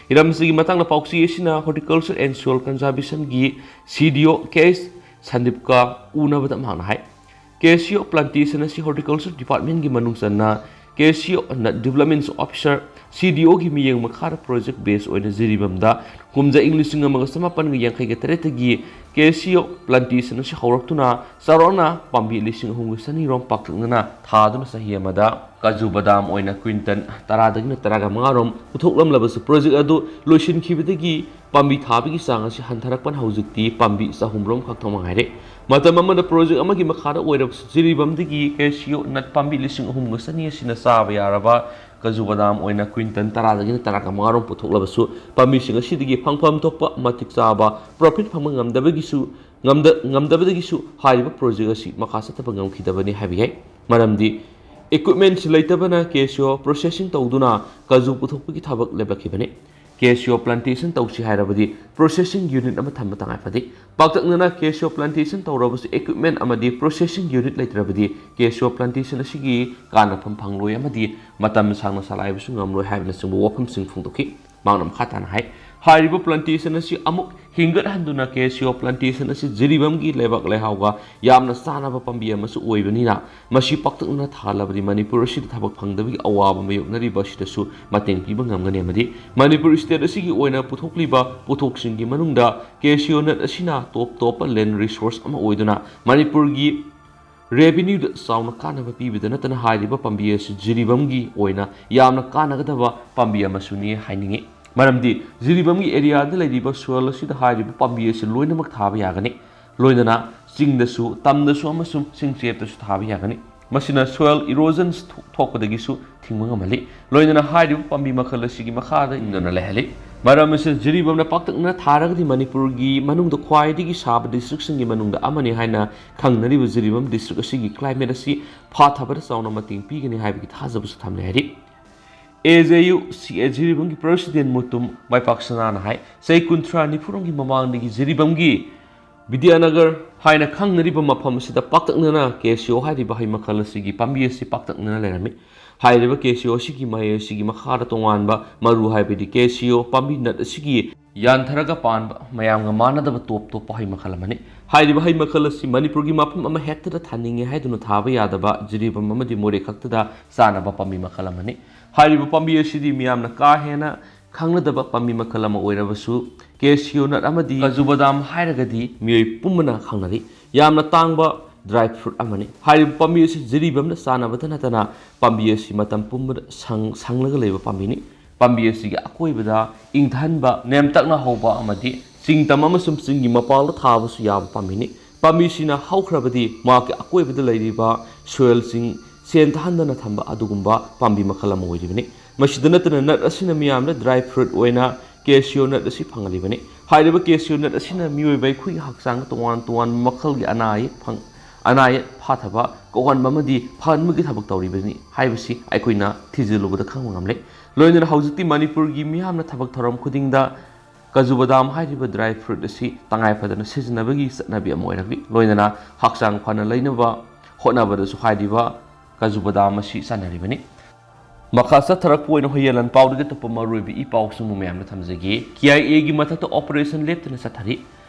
ꯍꯤꯔꯝ ꯑꯁꯤꯒꯤ ꯃꯇꯥꯡꯗ ꯄꯥꯎꯆꯦ ꯑꯁꯤꯅ Horticulture and Soil Conservationꯒꯤ CDO ꯀꯦ ꯑꯦꯁ ꯁꯟꯗꯤꯞꯀ ꯎꯅꯕꯗ ꯃꯍꯥꯛꯅ ꯍꯥꯏ, ꯀꯦꯁꯤꯑꯣ ꯄ꯭ꯂꯥꯟꯇꯦꯁꯟ ꯑꯁꯤ Horticulture Departmentꯀꯤ ꯃꯅꯨꯡ ꯆꯟꯅ ꯀꯦꯁꯤꯑꯣ ꯅꯠ ꯗꯤꯕꯂꯞꯃꯦꯟ ꯑꯣꯐꯤꯁꯔ, CDOꯒꯤ ꯃꯤꯠꯌꯦꯡ ꯃꯈꯥꯗ ꯄ꯭ꯔꯣꯖꯦꯛ ꯕꯦꯁ ꯑꯣꯏꯅ ꯖꯤꯔꯤꯕꯥꯝꯗ ꯀꯨꯝꯖꯥ ꯏꯪ ꯂꯤꯁꯤꯡ ꯑꯃꯒ ꯆꯃꯥꯄꯟꯒ ꯌꯥꯡꯈꯩꯒ ꯇꯔꯦꯠꯇꯒꯤ ꯀꯦꯁꯤꯑꯣ ꯄ꯭ꯂꯥꯟꯇꯦꯁꯟ ꯑꯁꯤ ꯍꯧꯔꯛꯇꯨꯅ ꯆꯥꯎꯔꯥꯛꯅ ꯄꯥꯝꯕꯤ ꯂꯤꯁꯤꯡ ꯑꯍꯨꯝꯒ ꯆꯅꯤꯔꯣꯝ ꯄꯥꯛꯇꯛꯅꯅ ꯊꯥꯗꯨꯅ ꯆꯍꯤ ꯑꯃꯗ ꯀꯖꯨ ꯕꯗꯥꯝ ꯑꯣꯏꯅ ꯀ꯭ꯋꯤꯟꯇꯜ ꯇꯔꯥꯗꯒꯤꯅ ꯇꯔꯥꯒ ꯃꯉꯥꯔꯣꯝ ꯄꯨꯊꯣꯛꯂꯝꯂꯕꯁꯨ ꯄ꯭ꯔꯣꯖꯦꯛ ꯑꯗꯨ ꯂꯣꯏꯁꯤꯟꯈꯤꯕꯗꯒꯤ ꯄꯥꯝꯕꯤ ꯊꯥꯕꯒꯤ ꯆꯥꯡ ꯑꯁꯤ ꯍꯟꯊꯔꯛꯄꯅ ꯍꯧꯖꯤꯛꯇꯤ ꯄꯥꯝꯕꯤ ꯆꯍꯨꯝꯔꯣꯝ ꯈꯛꯇꯃꯛ ꯉꯥꯏꯔꯦ꯫ ꯃꯇꯝ ꯑꯃꯗ ꯄ꯭ꯔꯣꯖꯦꯛ ꯑꯃꯒꯤ ꯃꯈꯥꯗ ꯑꯣꯏꯔꯕꯁꯨ ꯖꯤꯔꯤꯕꯥꯝꯗꯒꯤ ꯀꯦꯁꯤꯑꯣ ꯅꯠ ꯄꯥꯝꯕꯤ ꯂꯤꯁꯤꯡ ꯑꯍꯨꯝꯒ ꯆꯅꯤ ꯑꯁꯤꯅ ꯆꯥꯕ ꯌꯥꯔꯕ ꯀꯖꯨ ꯕꯗꯥꯝ ꯑꯣꯏꯅ ꯀ꯭ꯋꯤꯟꯇꯜ ꯇꯔꯥꯗꯒꯤꯅ ꯇꯔꯥꯒ ꯃꯉꯥꯔꯣꯝ ꯄꯨꯊꯣꯛꯂꯕꯁꯨ ꯄꯥꯝꯕꯤꯁꯤꯡ ꯑꯁꯤꯗꯒꯤ ꯐꯪꯐꯝ ꯊꯣꯛꯄ ꯃꯇꯤꯛ ꯆꯥꯕ ꯄ꯭ꯔꯣꯐꯤꯠ ꯐꯪꯕ ꯉꯝꯗꯕꯒꯤꯁꯨ ꯉꯝꯗ-, ꯉꯝꯗꯕꯗꯒꯤꯁꯨ ꯍꯥꯏꯔꯤꯕ ꯄ꯭ꯔꯣꯖꯦꯛ ꯑꯁꯤ ꯃꯈꯥ ꯆꯠꯊꯕ ꯉꯝꯈꯤꯗꯕꯅꯤ ꯍꯥꯏꯕ ꯌꯥꯏ꯫ ꯃꯔꯝꯗꯤ ꯏꯀ꯭ꯋꯤꯞꯃꯦꯟꯁꯤ ꯂꯩꯇꯕꯅ ꯀꯦꯁꯤꯑꯣ ꯄ꯭ꯔꯣꯁꯦꯁꯤꯡ ꯇꯧꯗꯨꯅ ꯀꯖꯨ ꯄꯨꯊꯣꯛꯄꯒꯤ ꯊꯕꯛ ꯂꯦꯞꯂꯛꯈꯤꯕꯅꯤ꯫ ꯀꯦꯁꯤꯑꯣ ꯄ꯭ꯂꯥꯟꯇꯦꯁꯟ ꯇꯧꯁꯤ ꯍꯥꯏꯔꯕꯗꯤ ꯄ꯭ꯔꯣꯁꯦꯁꯤꯡ ꯌꯨꯅꯤꯠ ꯑꯃ ꯊꯝꯕ ꯇꯉꯥꯏ ꯐꯗꯦ꯫ ꯄꯥꯛꯇꯛꯅꯅ ꯀꯦꯁꯤꯑꯣ ꯄ꯭ꯂꯥꯟꯇꯦꯁꯟ ꯇꯧꯔꯕꯁꯨ ꯏꯀ꯭ꯋꯤꯞꯃꯦꯟ ꯑꯃꯗꯤ ꯄ꯭ꯔꯣꯁꯦꯁꯤꯡ ꯌꯨꯅꯤꯠ ꯂꯩꯇ꯭ꯔꯕꯗꯤ ꯀꯦꯁꯤꯑꯣ ꯄ꯭ꯂꯥꯟꯇꯦꯁꯟ ꯑꯁꯤꯒꯤ ꯀꯥꯟꯅꯐꯝ ꯐꯪꯂꯣꯏ ꯑꯃꯗꯤ ꯃꯇꯝ ꯁꯥꯡꯅ ꯆꯂꯥꯏꯕꯁꯨ ꯉꯝꯂꯣꯏ ꯍꯥꯏꯕꯅꯆꯤꯡꯕ ꯋꯥꯐꯝꯁꯤꯡ ꯐꯣꯡꯗꯣꯛꯈꯤ꯫ ꯃꯍꯥꯛꯅ ꯃꯈꯥ ꯇꯥꯅ ꯍꯥꯏ, ꯍꯥꯏꯔꯤꯕ plantation ꯑꯁꯤ ꯑꯃꯨꯛ ꯍꯤꯡꯒꯠꯍꯟꯗꯨꯅ cashew plantation ꯑꯁꯤ ꯖꯤꯔꯤꯕꯥꯝꯒꯤ ꯂꯩꯕꯥꯛ ꯂꯩꯍꯥꯎꯒ ꯌꯥꯝꯅ ꯆꯥꯟꯅꯕ ꯄꯥꯝꯕꯤ ꯑꯃꯁꯨ ꯑꯣꯏꯕꯅꯤꯅ, ꯃꯁꯤ ꯄꯥꯛꯇꯛꯅꯅ ꯊꯥꯍꯜꯂꯕꯗꯤ ꯃꯅꯤꯄꯨꯔ ꯑꯁꯤꯗ ꯊꯕꯛ ꯐꯪꯗꯕꯒꯤ ꯑꯋꯥꯕ ꯃꯥꯌꯣꯛꯅꯔꯤꯕ ꯑꯁꯤꯗꯁꯨ ꯃꯇꯦꯡ ꯄꯤꯕ ꯉꯝꯒꯅꯤ꯫ ꯑꯃꯗꯤ ꯃꯅꯤꯄꯨꯔ state ꯑꯁꯤꯒꯤ ꯑꯣꯏꯅ ꯄꯨꯊꯣꯛꯂꯤꯕ ꯄꯣꯠꯊꯣꯛꯁꯤꯡꯒꯤ ꯃꯅꯨꯡꯗ cashew nut ꯑꯁꯤꯅ top ꯇꯣꯞꯄ land resource ꯑꯃ ꯑꯣꯏꯗꯨꯅ ꯃꯅꯤꯄꯨꯔꯒꯤ revenue ꯗ ꯆꯥꯎꯅ ꯀꯥꯟꯅꯕ ꯄꯤꯕꯗ ꯅꯠꯇꯅ, ꯍꯥꯏꯔꯤꯕ ꯄꯥꯝꯕꯤ ꯑꯁꯤ ꯖꯤꯔꯤꯕꯥꯝꯒꯤ ꯑꯣꯏꯅ ꯌꯥꯝꯅ ꯀꯥꯟꯅꯒꯗꯕ ꯄꯥꯝꯕꯤ ꯑꯃꯁꯨꯅꯤ ꯍꯥꯏꯅꯤꯡꯏ꯫ ꯃꯔꯝꯗꯤ ꯖꯤꯔꯤꯕꯥꯝꯒꯤ area ꯗ ꯂꯩꯔꯤꯕ soil ꯑꯁꯤꯗ ꯍꯥꯏꯔꯤꯕ ꯄꯥꯝꯕꯤ ꯑꯁꯤ ꯂꯣꯏꯅꯃꯛ ꯊꯥꯕ ꯌꯥꯒꯅꯤ꯫ ꯂꯣꯏꯅꯅ ꯆꯤꯡꯗꯁꯨ, ꯇꯝꯗꯁꯨ ꯑꯃꯁꯨꯡ ꯆꯤꯡꯆꯦꯞꯇꯁꯨ ꯊꯥꯕ ꯌꯥꯒꯅꯤ꯫ ꯃꯁꯤꯅ soil erosion ꯊꯣ-, ꯊꯣꯛꯄꯗꯒꯤꯁꯨ ꯊꯤꯡꯕ ꯉꯝꯍꯜꯂꯤ꯫ ꯂꯣꯏꯅꯅ ꯍꯥꯏꯔꯤꯕ ꯄꯥꯝꯕꯤ ꯃꯈꯜ ꯑꯁꯤꯒꯤ ꯃꯈꯥꯗ ꯏꯟꯗꯨꯅ ꯂꯩꯍꯜꯂꯤ꯫ ꯃꯔꯝ ꯑꯁꯤꯅ ꯖꯤꯔꯤꯕꯥꯝꯅ ꯄꯥꯛꯇꯛꯅꯅ ꯊꯥꯔꯒꯗꯤ ꯃꯅꯤꯄꯨꯔꯒꯤ ꯃꯅꯨꯡꯗ ꯈ꯭ꯋꯥꯏꯗꯒꯤ ꯁꯥꯕ district ꯁꯤꯡꯒꯤ ꯃꯅꯨꯡꯗ ꯑꯃꯅꯤ ꯍꯥꯏꯅ ꯈꯪꯅꯔꯤꯕ ꯖꯤꯔꯤꯕꯥꯝ district ꯑꯁꯤꯒꯤ climate ꯑꯁꯤ ꯐꯥꯊꯕꯗ ꯆꯥꯎꯅ ꯃꯇꯦꯡ ꯄꯤꯒꯅꯤ ꯍꯥꯏꯕꯒꯤ ꯊꯥꯖꯕꯁꯨ ꯊꯝꯂꯦ ꯍꯥꯏꯔꯤ꯫ A J U C A ꯖꯤꯔꯤꯕꯥꯝꯒꯤ president Mutum ꯃꯥꯏꯄꯥꯛ ꯁꯅꯥꯅ ꯍꯥꯏ, ꯆꯍꯤ ꯀꯨꯟꯊ꯭ꯔꯥ ꯅꯤꯐꯨꯔꯣꯝꯒꯤ ꯃꯃꯥꯡꯗꯒꯤ ꯖꯤꯔꯤꯕꯥꯝꯒꯤ ꯕꯤꯗ꯭ꯌꯥꯅꯒꯔ ꯍꯥꯏꯅ ꯈꯪꯅꯔꯤꯕ ꯃꯐꯝ ꯑꯁꯤꯗ ꯄꯥꯛꯇꯛꯅꯅ cashew ꯍꯥꯏꯔꯤꯕ ꯍꯩ ꯃꯈꯜ ꯑꯁꯤꯒꯤ ꯄꯥꯝꯕꯤ ꯑꯁꯤ ꯄꯥꯛꯇꯛꯅꯅ ꯂꯩꯔꯝꯃꯤ꯫ ꯍꯥꯏꯔꯤꯕ cashew ꯑꯁꯤꯒꯤ ꯃꯍꯩ ꯑꯁꯤꯒꯤ ꯃꯈꯥꯗ ꯇꯣꯉꯥꯟꯕ ꯃꯔꯨ ꯍꯥꯏꯕꯗꯤ cashew ꯄꯥꯝꯕꯤ nut ꯑꯁꯤꯒꯤ ꯌꯥꯟꯊꯔꯒ ꯄꯥꯟꯕ ꯃꯌꯥꯝꯒ ꯃꯥꯟꯅꯗꯕ top ꯇꯣꯞꯄ ꯍꯩ ꯃꯈꯜ ꯑꯃꯅꯤ꯫ ꯍꯥꯏꯔꯤꯕ ꯍꯩ ꯃꯈꯜ ꯑꯁꯤ ꯃꯅꯤꯄꯨꯔꯒꯤ ꯃꯐꯝ ꯑꯃ ꯍꯦꯛꯇꯗ ꯊꯥꯅꯤꯡꯉꯤ ꯍꯥꯏꯗꯨꯅ ꯊꯥꯕ ꯌꯥꯗꯕ ꯖꯤꯔꯤꯕꯥꯝ ꯑꯃꯗꯤ ꯃꯣꯔꯦ ꯈꯛꯇꯗ ꯆꯥꯅꯕ ꯄꯥꯝꯕꯤ ꯃꯈꯜ ꯑꯃꯅꯤ꯫ ꯍꯥꯏꯔꯤꯕ ꯄꯥꯝꯕꯤ ꯑꯁꯤꯗꯤ ꯃꯤꯌꯥꯝꯅ ꯀꯥ ꯍꯦꯟꯅ ꯈꯪꯅꯗꯕ ꯄꯥꯝꯕꯤ ꯃꯈꯜ ꯑꯃ ꯑꯣꯏꯔꯕꯁꯨ, cashew nut ꯑꯃꯗꯤ ꯀꯥꯖꯨ ꯕꯗꯥꯝ ꯍꯥꯏꯔꯒꯗꯤ ꯃꯤꯑꯣꯏ ꯄꯨꯝꯕꯅ ꯈꯪꯅꯔꯤ꯫ ꯌꯥꯝꯅ ꯇꯥꯡꯕ dry fruit ꯑꯃꯅꯤ꯫ ꯍꯥꯏꯔꯤꯕ ꯄꯥꯝꯕꯤ ꯑꯁꯤ ꯖꯤꯔꯤꯕꯥꯝꯅ ꯆꯥꯅꯕꯇ ꯅꯠꯇꯅ ꯄꯥꯝꯕꯤ ꯑꯁꯤ ꯃꯇꯝ ꯄꯨꯝꯕꯗ ꯁꯪ-, ꯁꯪꯂꯒ ꯂꯩꯕ ꯄꯥꯝꯕꯤꯅꯤ꯫ ꯄꯥꯝꯕꯤ ꯑꯁꯤꯒꯤ ꯑꯀꯣꯏꯕꯗ ꯏꯪꯊꯍꯟꯕ, ꯅꯦꯝꯇꯛꯅ ꯍꯧꯕ ꯑꯃꯗꯤ ꯆꯤꯡ ꯇꯝ ꯑꯃꯁꯨꯡ ꯆꯤꯡꯒꯤ ꯃꯄꯥꯜꯗ ꯊꯥꯕꯁꯨ ꯌꯥꯕ ꯄꯥꯝꯕꯤꯅꯤ꯫ ꯄꯥꯝꯕꯤꯁꯤꯅ ꯍꯧꯈ꯭ꯔꯕꯗꯤ ꯃꯍꯥꯛꯀꯤ ꯑꯀꯣꯏꯕꯗ ꯂꯩꯔꯤꯕ soil ꯁꯤꯡ ꯆꯦꯟꯊꯍꯟꯗꯅ ꯊꯝꯕ ꯑꯗꯨꯒꯨꯝꯕ ꯄꯥꯝꯕꯤ ꯃꯈꯜ ꯑꯃ ꯑꯣꯏꯔꯤꯕꯅꯤ꯫ ꯃꯁꯤꯗ ꯅꯠꯇꯅ nut ꯑꯁꯤꯅ ꯃꯤꯌꯥꯝꯗ dry fruit ꯑꯣꯏꯅ cashew nut ꯑꯁꯤ ꯐꯪꯍꯜꯂꯤꯕꯅꯤ꯫ ꯍꯥꯏꯔꯤꯕ cashew nut ꯑꯁꯤꯅ ꯃꯤꯑꯣꯏꯕ ꯑꯩꯈꯣꯏꯒꯤ ꯍꯛꯆꯥꯡꯗ ꯇꯣꯉꯥꯟ ꯇꯣꯉꯥꯟꯕ ꯃꯈꯜꯒꯤ ꯑꯅꯥ ꯑꯌꯦꯛ ꯐꯪ-, ꯑꯅꯥ ꯑꯌꯦꯛ ꯐꯥꯊꯕ, ꯀꯣꯛꯍꯟꯕ ꯑꯃꯗꯤ ꯐꯍꯟꯕꯒꯤ ꯊꯕꯛ ꯇꯧꯔꯤꯕꯅꯤ ꯍꯥꯏꯕꯁꯤ ꯑꯩꯈꯣꯏꯅ ꯊꯤꯖꯤꯜꯂꯨꯕꯗ ꯈꯪꯕ ꯉꯝꯂꯦ꯫ ꯂꯣꯏꯅꯅ ꯍꯧꯖꯤꯛꯇꯤ ꯃꯅꯤꯄꯨꯔꯒꯤ ꯃꯤꯌꯥꯝꯅ ꯊꯕꯛ ꯊꯧꯔꯝ ꯈꯨꯗꯤꯡꯗ ꯀꯥꯖꯨ ꯕꯗꯥꯝ ꯍꯥꯏꯔꯤꯕ dry fruit ꯑꯁꯤ ꯇꯉꯥꯏ ꯐꯗꯅ ꯁꯤꯖꯤꯟꯅꯕꯒꯤ ꯆꯠꯅꯕꯤ ꯑꯃ ꯑꯣꯏꯔꯛꯂꯤ꯫ ꯂꯣꯏꯅꯅ ꯍꯛꯆꯥꯡ ꯐꯅ ꯂꯩꯅꯕ ꯍꯣꯠꯅꯕꯗꯁꯨ ꯍꯥꯏꯔꯤꯕ ꯀꯥꯖꯨ ꯕꯗꯥꯝ ꯑꯁꯤ ꯆꯥꯅꯔꯤꯕꯅꯤ꯫ ꯃꯈꯥ ꯆꯠꯊꯔꯛꯄ ꯑꯣꯏꯅ ꯍꯨꯏꯌꯦꯟ ꯂꯥꯟꯄꯥꯎꯗꯒꯤ ꯑꯇꯣꯞꯄ ꯃꯔꯨꯑꯣꯏꯕ ꯏ ꯄꯥꯎꯁꯤꯡꯕꯨ ꯃꯌꯥꯝꯅ ꯊꯝꯖꯒꯦ꯫ ꯀꯦ ꯑꯥꯏ ꯑꯦꯒꯤ ꯃꯊꯛꯇ operation ꯂꯦꯞꯇꯅ ꯆꯠꯊꯔꯤ꯫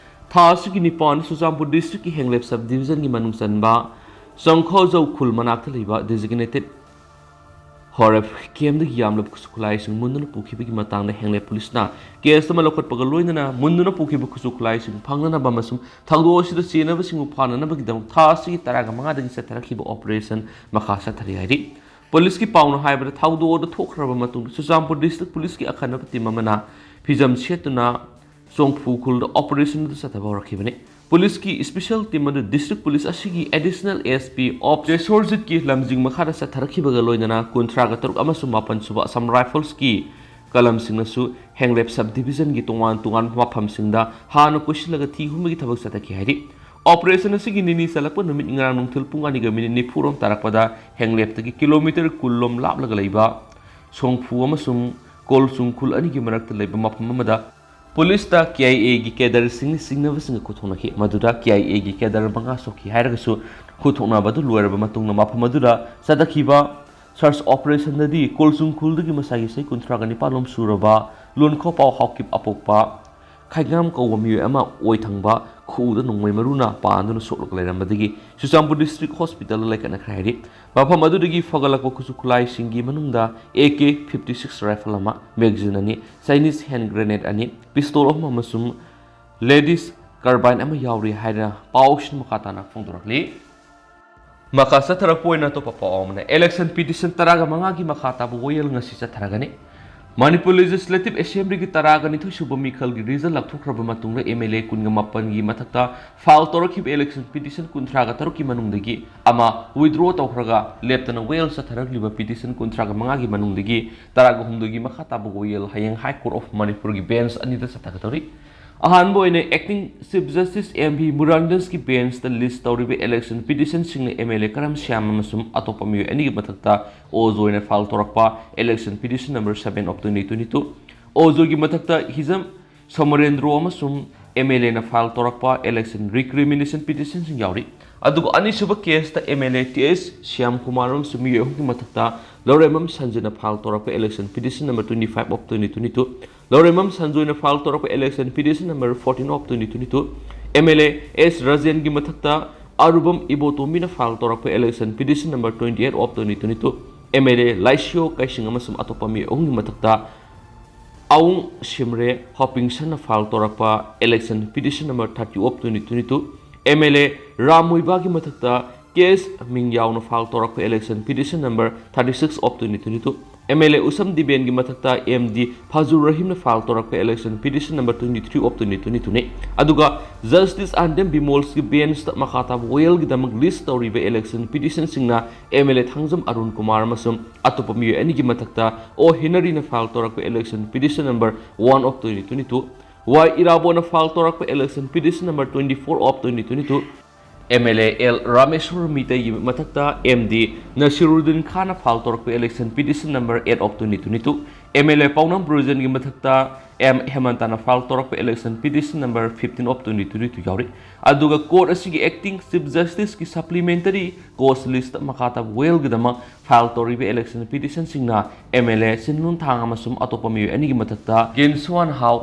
ꯊꯥ ꯑꯁꯤꯒꯤ ꯅꯤꯄꯥꯟ ꯆꯨꯔꯆꯥꯟꯄꯨꯔ districtꯀꯤ ꯍꯦꯡꯂꯦꯞ sub divisionꯒꯤ ꯃꯅꯨꯡ ꯆꯟꯕ ꯆꯪꯈꯣꯖꯧ ꯈꯨꯜ ꯃꯅꯥꯛꯇ ꯂꯩꯕ designated ꯍꯣꯔꯦꯞ campꯗꯒꯤ ꯌꯥꯝꯂꯕ ꯈꯨꯠꯁꯨ ꯈꯨꯠꯂꯥꯏꯁꯤꯡ ꯃꯨꯟꯗꯨꯅ ꯄꯨꯈꯤꯕꯒꯤ ꯃꯇꯥꯡꯗ ꯍꯦꯡꯂꯦꯞ ꯄꯨꯂꯤꯁꯅ case ꯑꯃ ꯂꯧꯈꯠꯄꯒ ꯂꯣꯏꯅꯅ ꯃꯨꯟꯗꯨꯅ ꯄꯨꯈꯤꯕ ꯈꯨꯠꯁꯨ ꯈꯨꯠꯂꯥꯏꯁꯤꯡ ꯐꯪꯅꯅꯕ ꯑꯃꯁꯨꯡ ꯊꯧꯗꯣꯛ ꯑꯁꯤꯗ ꯆꯦꯟꯅꯕꯁꯤꯡꯕꯨ ꯐꯥꯅꯅꯕꯒꯤꯗꯃꯛ ꯊꯥ ꯑꯁꯤꯒꯤ ꯇꯔꯥꯒ ꯃꯉꯥꯗꯒꯤ ꯆꯠꯊꯔꯛꯈꯤꯕ operation ꯃꯈꯥ ꯆꯠꯊꯔꯤ ꯍꯥꯏꯔꯤ꯫ ꯄꯨꯂꯤꯁꯀꯤ ꯄꯥꯎꯅ ꯍꯥꯏꯕꯗ, ꯊꯧꯗꯣꯛ ꯑꯗꯨ ꯊꯣꯛꯈ꯭ꯔꯕ ꯃꯇꯨꯡꯗ ꯆꯨꯔꯆꯥꯟꯄꯨꯔ district ꯄꯨꯂꯤꯁꯀꯤ ꯑꯈꯟꯅꯕ team ꯑꯃꯅ ꯐꯤꯖꯝ ꯁꯦꯠꯇꯨꯅ ꯆꯣꯡꯐꯨ ꯈꯨꯜꯗ operation ꯑꯗꯨ ꯆꯠꯊꯕ ꯍꯧꯔꯛꯈꯤꯕꯅꯤ꯫ ꯄꯨꯂꯤꯁꯀꯤ special team ꯑꯗꯨ district ꯄꯨꯂꯤꯁ ꯑꯁꯤꯒꯤ additional S P of ꯖꯦꯁꯣꯔꯖꯤꯠꯀꯤ ꯂꯝꯖꯤꯡ ꯃꯈꯥꯗ ꯆꯠꯊꯔꯛꯈꯤꯕꯒ ꯂꯣꯏꯅꯅ ꯀꯨꯟꯊ꯭ꯔꯥꯒ ꯇꯔꯨꯛ ꯑꯃꯁꯨꯡ ꯃꯥꯄꯟ ꯁꯨꯕ Assam Riflesꯀꯤ ꯀꯂꯝꯁꯤꯡꯅꯁꯨ ꯍꯦꯡꯂꯦꯞ sub divisionꯒꯤ ꯇꯣꯉꯥꯟ ꯇꯣꯉꯥꯟꯕ ꯃꯐꯝꯁꯤꯡꯗ ꯍꯥꯟꯅ ꯀꯣꯏꯁꯤꯜꯂꯒ ꯊꯤ ꯍꯨꯝꯕꯒꯤ ꯊꯕꯛ ꯆꯠꯊꯈꯤ ꯍꯥꯏꯔꯤ꯫ Operation ꯑꯁꯤꯒꯤ ꯅꯤꯅꯤ ꯆꯠꯂꯛꯄ ꯅꯨꯃꯤꯠ ꯉꯔꯥꯡ ꯅꯨꯡꯊꯤꯜ ꯄꯨꯡ ꯑꯅꯤꯒ minute ꯅꯤꯐꯨ ꯔꯣꯝ ꯇꯥꯔꯛꯄꯗ ꯍꯦꯡꯂꯦꯞꯇꯒꯤ kilometre ꯀꯨꯟ ꯂꯣꯝ ꯂꯥꯞꯂꯒ ꯂꯩꯕ ꯁꯣꯡꯐꯨ ꯑꯃꯁꯨꯡ ꯀꯣꯜꯆꯨꯡ ꯈꯨꯜ ꯑꯅꯤꯒꯤ ꯃꯔꯛꯇ ꯂꯩꯕ ꯃꯐꯝ ꯑꯃꯗ ꯄꯨꯂꯤꯁꯇ ꯀꯦ ꯑꯥꯏ ꯑꯦꯒꯤ cadreꯁꯤꯡꯅ ꯆꯤꯡꯅꯕꯁꯤꯡꯒ ꯈꯨꯠꯊꯣꯛꯅꯈꯤ꯫ ꯃꯗꯨꯗ ꯀꯦ ꯑꯥꯏ ꯑꯦꯒꯤ cadre ꯃꯉꯥ ꯁꯣꯛꯈꯤ ꯍꯥꯏꯔꯒꯁꯨ, ꯈꯨꯠꯊꯣꯛꯅꯕ ꯑꯗꯨ ꯂꯣꯏꯔꯕ ꯃꯇꯨꯡꯗ ꯃꯐꯝ ꯑꯗꯨꯗ ꯆꯠꯊꯈꯤꯕ search operationꯗꯗꯤ ꯀꯣꯜꯆꯨꯡ ꯈꯨꯜꯗꯒꯤ ꯃꯁꯥꯒꯤ ꯆꯍꯤ ꯀꯨꯟꯊ꯭ꯔꯥꯒ ꯅꯤꯄꯥꯟ ꯂꯣꯝ ꯁꯨꯔꯕ ꯂꯨꯟꯈꯣꯄꯥꯎ ꯍꯥꯎꯀꯤꯞ ꯑꯄꯣꯛꯄ ꯈꯥꯏꯉꯥꯝ ꯀꯧꯕ ꯃꯤꯑꯣꯏ ꯑꯃ ꯑꯣꯏ ꯊꯪꯕ ꯈꯨꯎꯗ ꯅꯣꯡꯃꯩ ꯃꯔꯨꯅ ꯄꯥꯟꯗꯨꯅ ꯁꯣꯛꯂꯒ ꯂꯩꯔꯝꯕꯗꯒꯤ ꯆꯨꯔꯆꯥꯟꯄꯨꯔ district hospitalꯗ ꯂꯩꯈꯠꯅꯈ꯭ꯔꯦ ꯍꯥꯏꯔꯤ꯫ ꯃꯐꯝ ꯑꯗꯨꯗꯒꯤ ꯐꯒꯠꯂꯛꯄ ꯈꯨꯠꯁꯨ ꯈꯨꯠꯂꯥꯏꯁꯤꯡꯒꯤ ꯃꯅꯨꯡꯗ A K fifty six rifle ꯑꯃ, magazine ꯑꯅꯤ, Chinese hand grenade ꯑꯅꯤ, pistol ꯑꯍꯨꯝ ꯑꯃꯁꯨꯡ ladies carbine ꯑꯃ ꯌꯥꯎꯔꯤ ꯍꯥꯏꯅ ꯄꯥꯎꯁꯤꯡ ꯃꯈꯥ ꯇꯥꯅ ꯐꯣꯡꯗꯣꯔꯛꯂꯤ꯫ ꯃꯈꯥ ꯆꯠꯊꯔꯛꯄ ꯑꯣꯏꯅ ꯑꯇꯣꯞꯄ ꯄꯥꯎ ꯑꯃꯅ, election petition ꯇꯔꯥꯒ ꯃꯉꯥꯒꯤ ꯃꯈꯥ ꯇꯥꯕ ꯋꯥꯌꯦꯜ ꯉꯁꯤ ꯆꯠꯊꯔꯒꯅꯤ꯫ ꯃꯅꯤꯄꯨꯔ Legislative Assemblyꯒꯤ ꯇꯔꯥꯒ ꯅꯤꯊꯣꯏ ꯁꯨꯕ ꯃꯤꯈꯜꯒꯤ result ꯂꯥꯎꯊꯣꯛꯈ꯭ꯔꯕ ꯃꯇꯨꯡꯗ M L A ꯀꯨꯟꯒ ꯃꯥꯄꯟꯒꯤ ꯃꯊꯛꯇ file ꯇꯧꯔꯛꯈꯤꯕ election petition ꯀꯨꯟꯊ꯭ꯔꯥꯒ ꯇꯔꯨꯛꯀꯤ ꯃꯅꯨꯡꯗꯒꯤ ꯑꯃ withdraw ꯇꯧꯈ꯭ꯔꯒ ꯂꯦꯞꯇꯅ ꯋꯥꯌꯦꯜ ꯆꯠꯊꯔꯛꯂꯤꯕ petition ꯀꯨꯟꯊ꯭ꯔꯥꯒ ꯃꯉꯥꯒꯤ ꯃꯅꯨꯡꯗꯒꯤ ꯇꯔꯥꯒ ꯍꯨꯝꯗꯣꯏꯒꯤ ꯃꯈꯥ ꯇꯥꯕ ꯋꯥꯌꯦꯜ ꯍꯌꯦꯡ High Court of ꯃꯅꯤꯄꯨꯔꯒꯤ bench ꯑꯅꯤꯗ ꯆꯠꯊꯒꯗꯧꯔꯤ꯫ ꯑꯍꯥꯟꯕ ꯑꯣꯏꯅ acting Chief Justice M V ꯃꯨꯔꯥꯟꯗꯁꯀꯤ benchꯇ list ꯇꯧꯔꯤꯕ election petitionꯁꯤꯡꯅ M L A ꯀꯔꯝ ꯁ꯭ꯌꯥꯝ ꯑꯃꯁꯨꯡ ꯑꯇꯣꯞꯄ ꯃꯤꯑꯣꯏ ꯑꯅꯤꯒꯤ ꯃꯊꯛꯇ ꯑꯣꯖꯣꯏꯅ file ꯇꯧꯔꯛꯄ election petition number seven of twenty twenty two, ꯑꯣꯖꯣꯏꯒꯤ ꯃꯊꯛꯇ ꯍꯤꯖꯝ ꯁꯣꯃꯔꯦꯟꯗ꯭ꯔꯣ ꯑꯃꯁꯨꯡ M L Aꯅ file ꯇꯧꯔꯛꯄ election recrimination petitionꯁꯤꯡ ꯌꯥꯎꯔꯤ꯫ ꯑꯗꯨꯒ ꯑꯅꯤꯁꯨꯕ ꯀꯦꯁꯇ MLA T S Shyam Kumar ꯑꯃꯁꯨꯡ ꯃꯤꯑꯣꯏ ꯑꯍꯨꯝꯒꯤ ꯃꯊꯛꯇ ꯂꯧꯔꯦꯝꯕꯝ ꯁꯟꯖꯨꯅ ꯐꯥꯏꯜ ꯇꯧꯔꯛꯄ election petition number twenty five of twenty twenty two, ꯂꯧꯔꯦꯝꯕꯝ ꯁꯟꯖꯨꯅ ꯐꯥꯏꯜ ꯇꯧꯔꯛꯄ election petition number fourteen of twenty twenty two, MLA S ꯔꯥꯖꯦꯟꯒꯤ ꯃꯊꯛꯇ ꯑꯔꯨꯕꯝ ꯏꯕꯣꯇꯣꯝꯕꯤꯅ ꯐꯥꯏꯜ ꯇꯧꯔꯛꯄ election petition number twenty eight of twenty twenty two, MLA ꯂꯥꯏꯁꯤꯌꯣ ꯀꯩꯁꯤꯡ ꯑꯃꯁꯨꯡ ꯑꯇꯣꯞꯄ ꯃꯤꯑꯣꯏ ꯑꯍꯨꯝꯒꯤ ꯃꯊꯛꯇ ꯑꯋꯨꯡ ꯁꯤꯝꯔꯦ ꯍꯣꯄꯤꯡꯁꯟꯅ ꯐꯥꯏꯜ ꯇꯧꯔꯛꯄ election petition number thirty of twenty twenty two, MLA Ram ꯃꯣꯏꯕꯥꯒꯤ ꯃꯊꯛꯇ ꯀꯦ ꯑꯦꯁ ꯃꯤꯡꯌꯥꯎꯅ ꯐꯥꯏꯜ ꯇꯧꯔꯛꯄ election petition number thirty six of twenty twenty two, MLA ꯎꯁꯝ ꯗꯤꯕꯦꯟꯒꯤ ꯃꯊꯛꯇ ꯑꯦꯝ ꯗꯤ ꯐꯥꯖꯨꯔ ꯔꯍꯤꯝꯅ ꯐꯥꯏꯜ ꯇꯧꯔꯛꯄ election petition number twenty three of twenty twenty two ꯅꯤ꯫ ꯑꯗꯨꯒ justice R D M ꯕꯤꯃꯣꯜꯁꯀꯤ ꯕꯦꯟꯁꯇ ꯃꯈꯥ ꯇꯥꯕ ꯋꯥꯌꯦꯜꯒꯤꯗꯃꯛ ꯂꯤꯁ ꯇꯧꯔꯤꯕ election petitionꯁꯤꯡꯅ MLA ꯊꯥꯡꯖꯝ ꯑꯔꯨꯟ ꯀꯨꯃꯥꯔ ꯑꯃꯁꯨꯡ ꯑꯇꯣꯞꯄ ꯃꯤꯑꯣꯏ ꯑꯅꯤꯒꯤ ꯃꯊꯛꯇ ꯑꯣ ꯍꯦꯅꯔꯤꯅ ꯐꯥꯏꯜ ꯇꯧꯔꯛꯄ election petition number one of twenty twenty two, Y ꯏꯔꯥꯕꯣꯠꯅ ꯐꯥꯏꯜ ꯇꯧꯔꯛꯄ election petition number twenty four of twenty twenty two, MLA L Rameshwar ꯃꯤꯇꯩꯒꯤ ꯃꯊꯛꯇ ꯑꯦꯝ ꯗꯤ ꯅꯁꯤꯔꯨꯗꯤꯟ ꯈꯥꯟꯅ ꯐꯥꯏꯜ ꯇꯧꯔꯛꯄ election petition number eight of twenty twenty two, MLA ꯄꯥꯎꯅꯝ ꯕ꯭ꯔꯨꯖꯦꯟꯒꯤ ꯃꯊꯛꯇ M ꯍꯦꯃꯟꯇꯅ file ꯇꯧꯔꯛꯄ election petition number fifteen of twenty twenty two ꯌꯥꯎꯔꯤ꯫ ꯑꯗꯨꯒ court ꯑꯁꯤꯒꯤ acting chief justiceꯀꯤ supplementary cause listꯇ ꯃꯈꯥ ꯇꯥꯕ ꯋꯥꯌꯦꯜꯒꯤꯗꯃꯛ ꯐꯥꯏꯜ ꯇꯧꯔꯤꯕ election petitionꯁꯤꯡꯅ MLA ꯆꯤꯟꯂꯨꯟ ꯊꯥꯡ ꯑꯃꯁꯨꯡ ꯑꯇꯣꯞꯄ ꯃꯤꯑꯣꯏ ꯑꯅꯤꯒꯤ ꯃꯊꯛꯇ ꯀꯦꯟꯁꯨꯋꯥꯟ ꯍꯥꯎ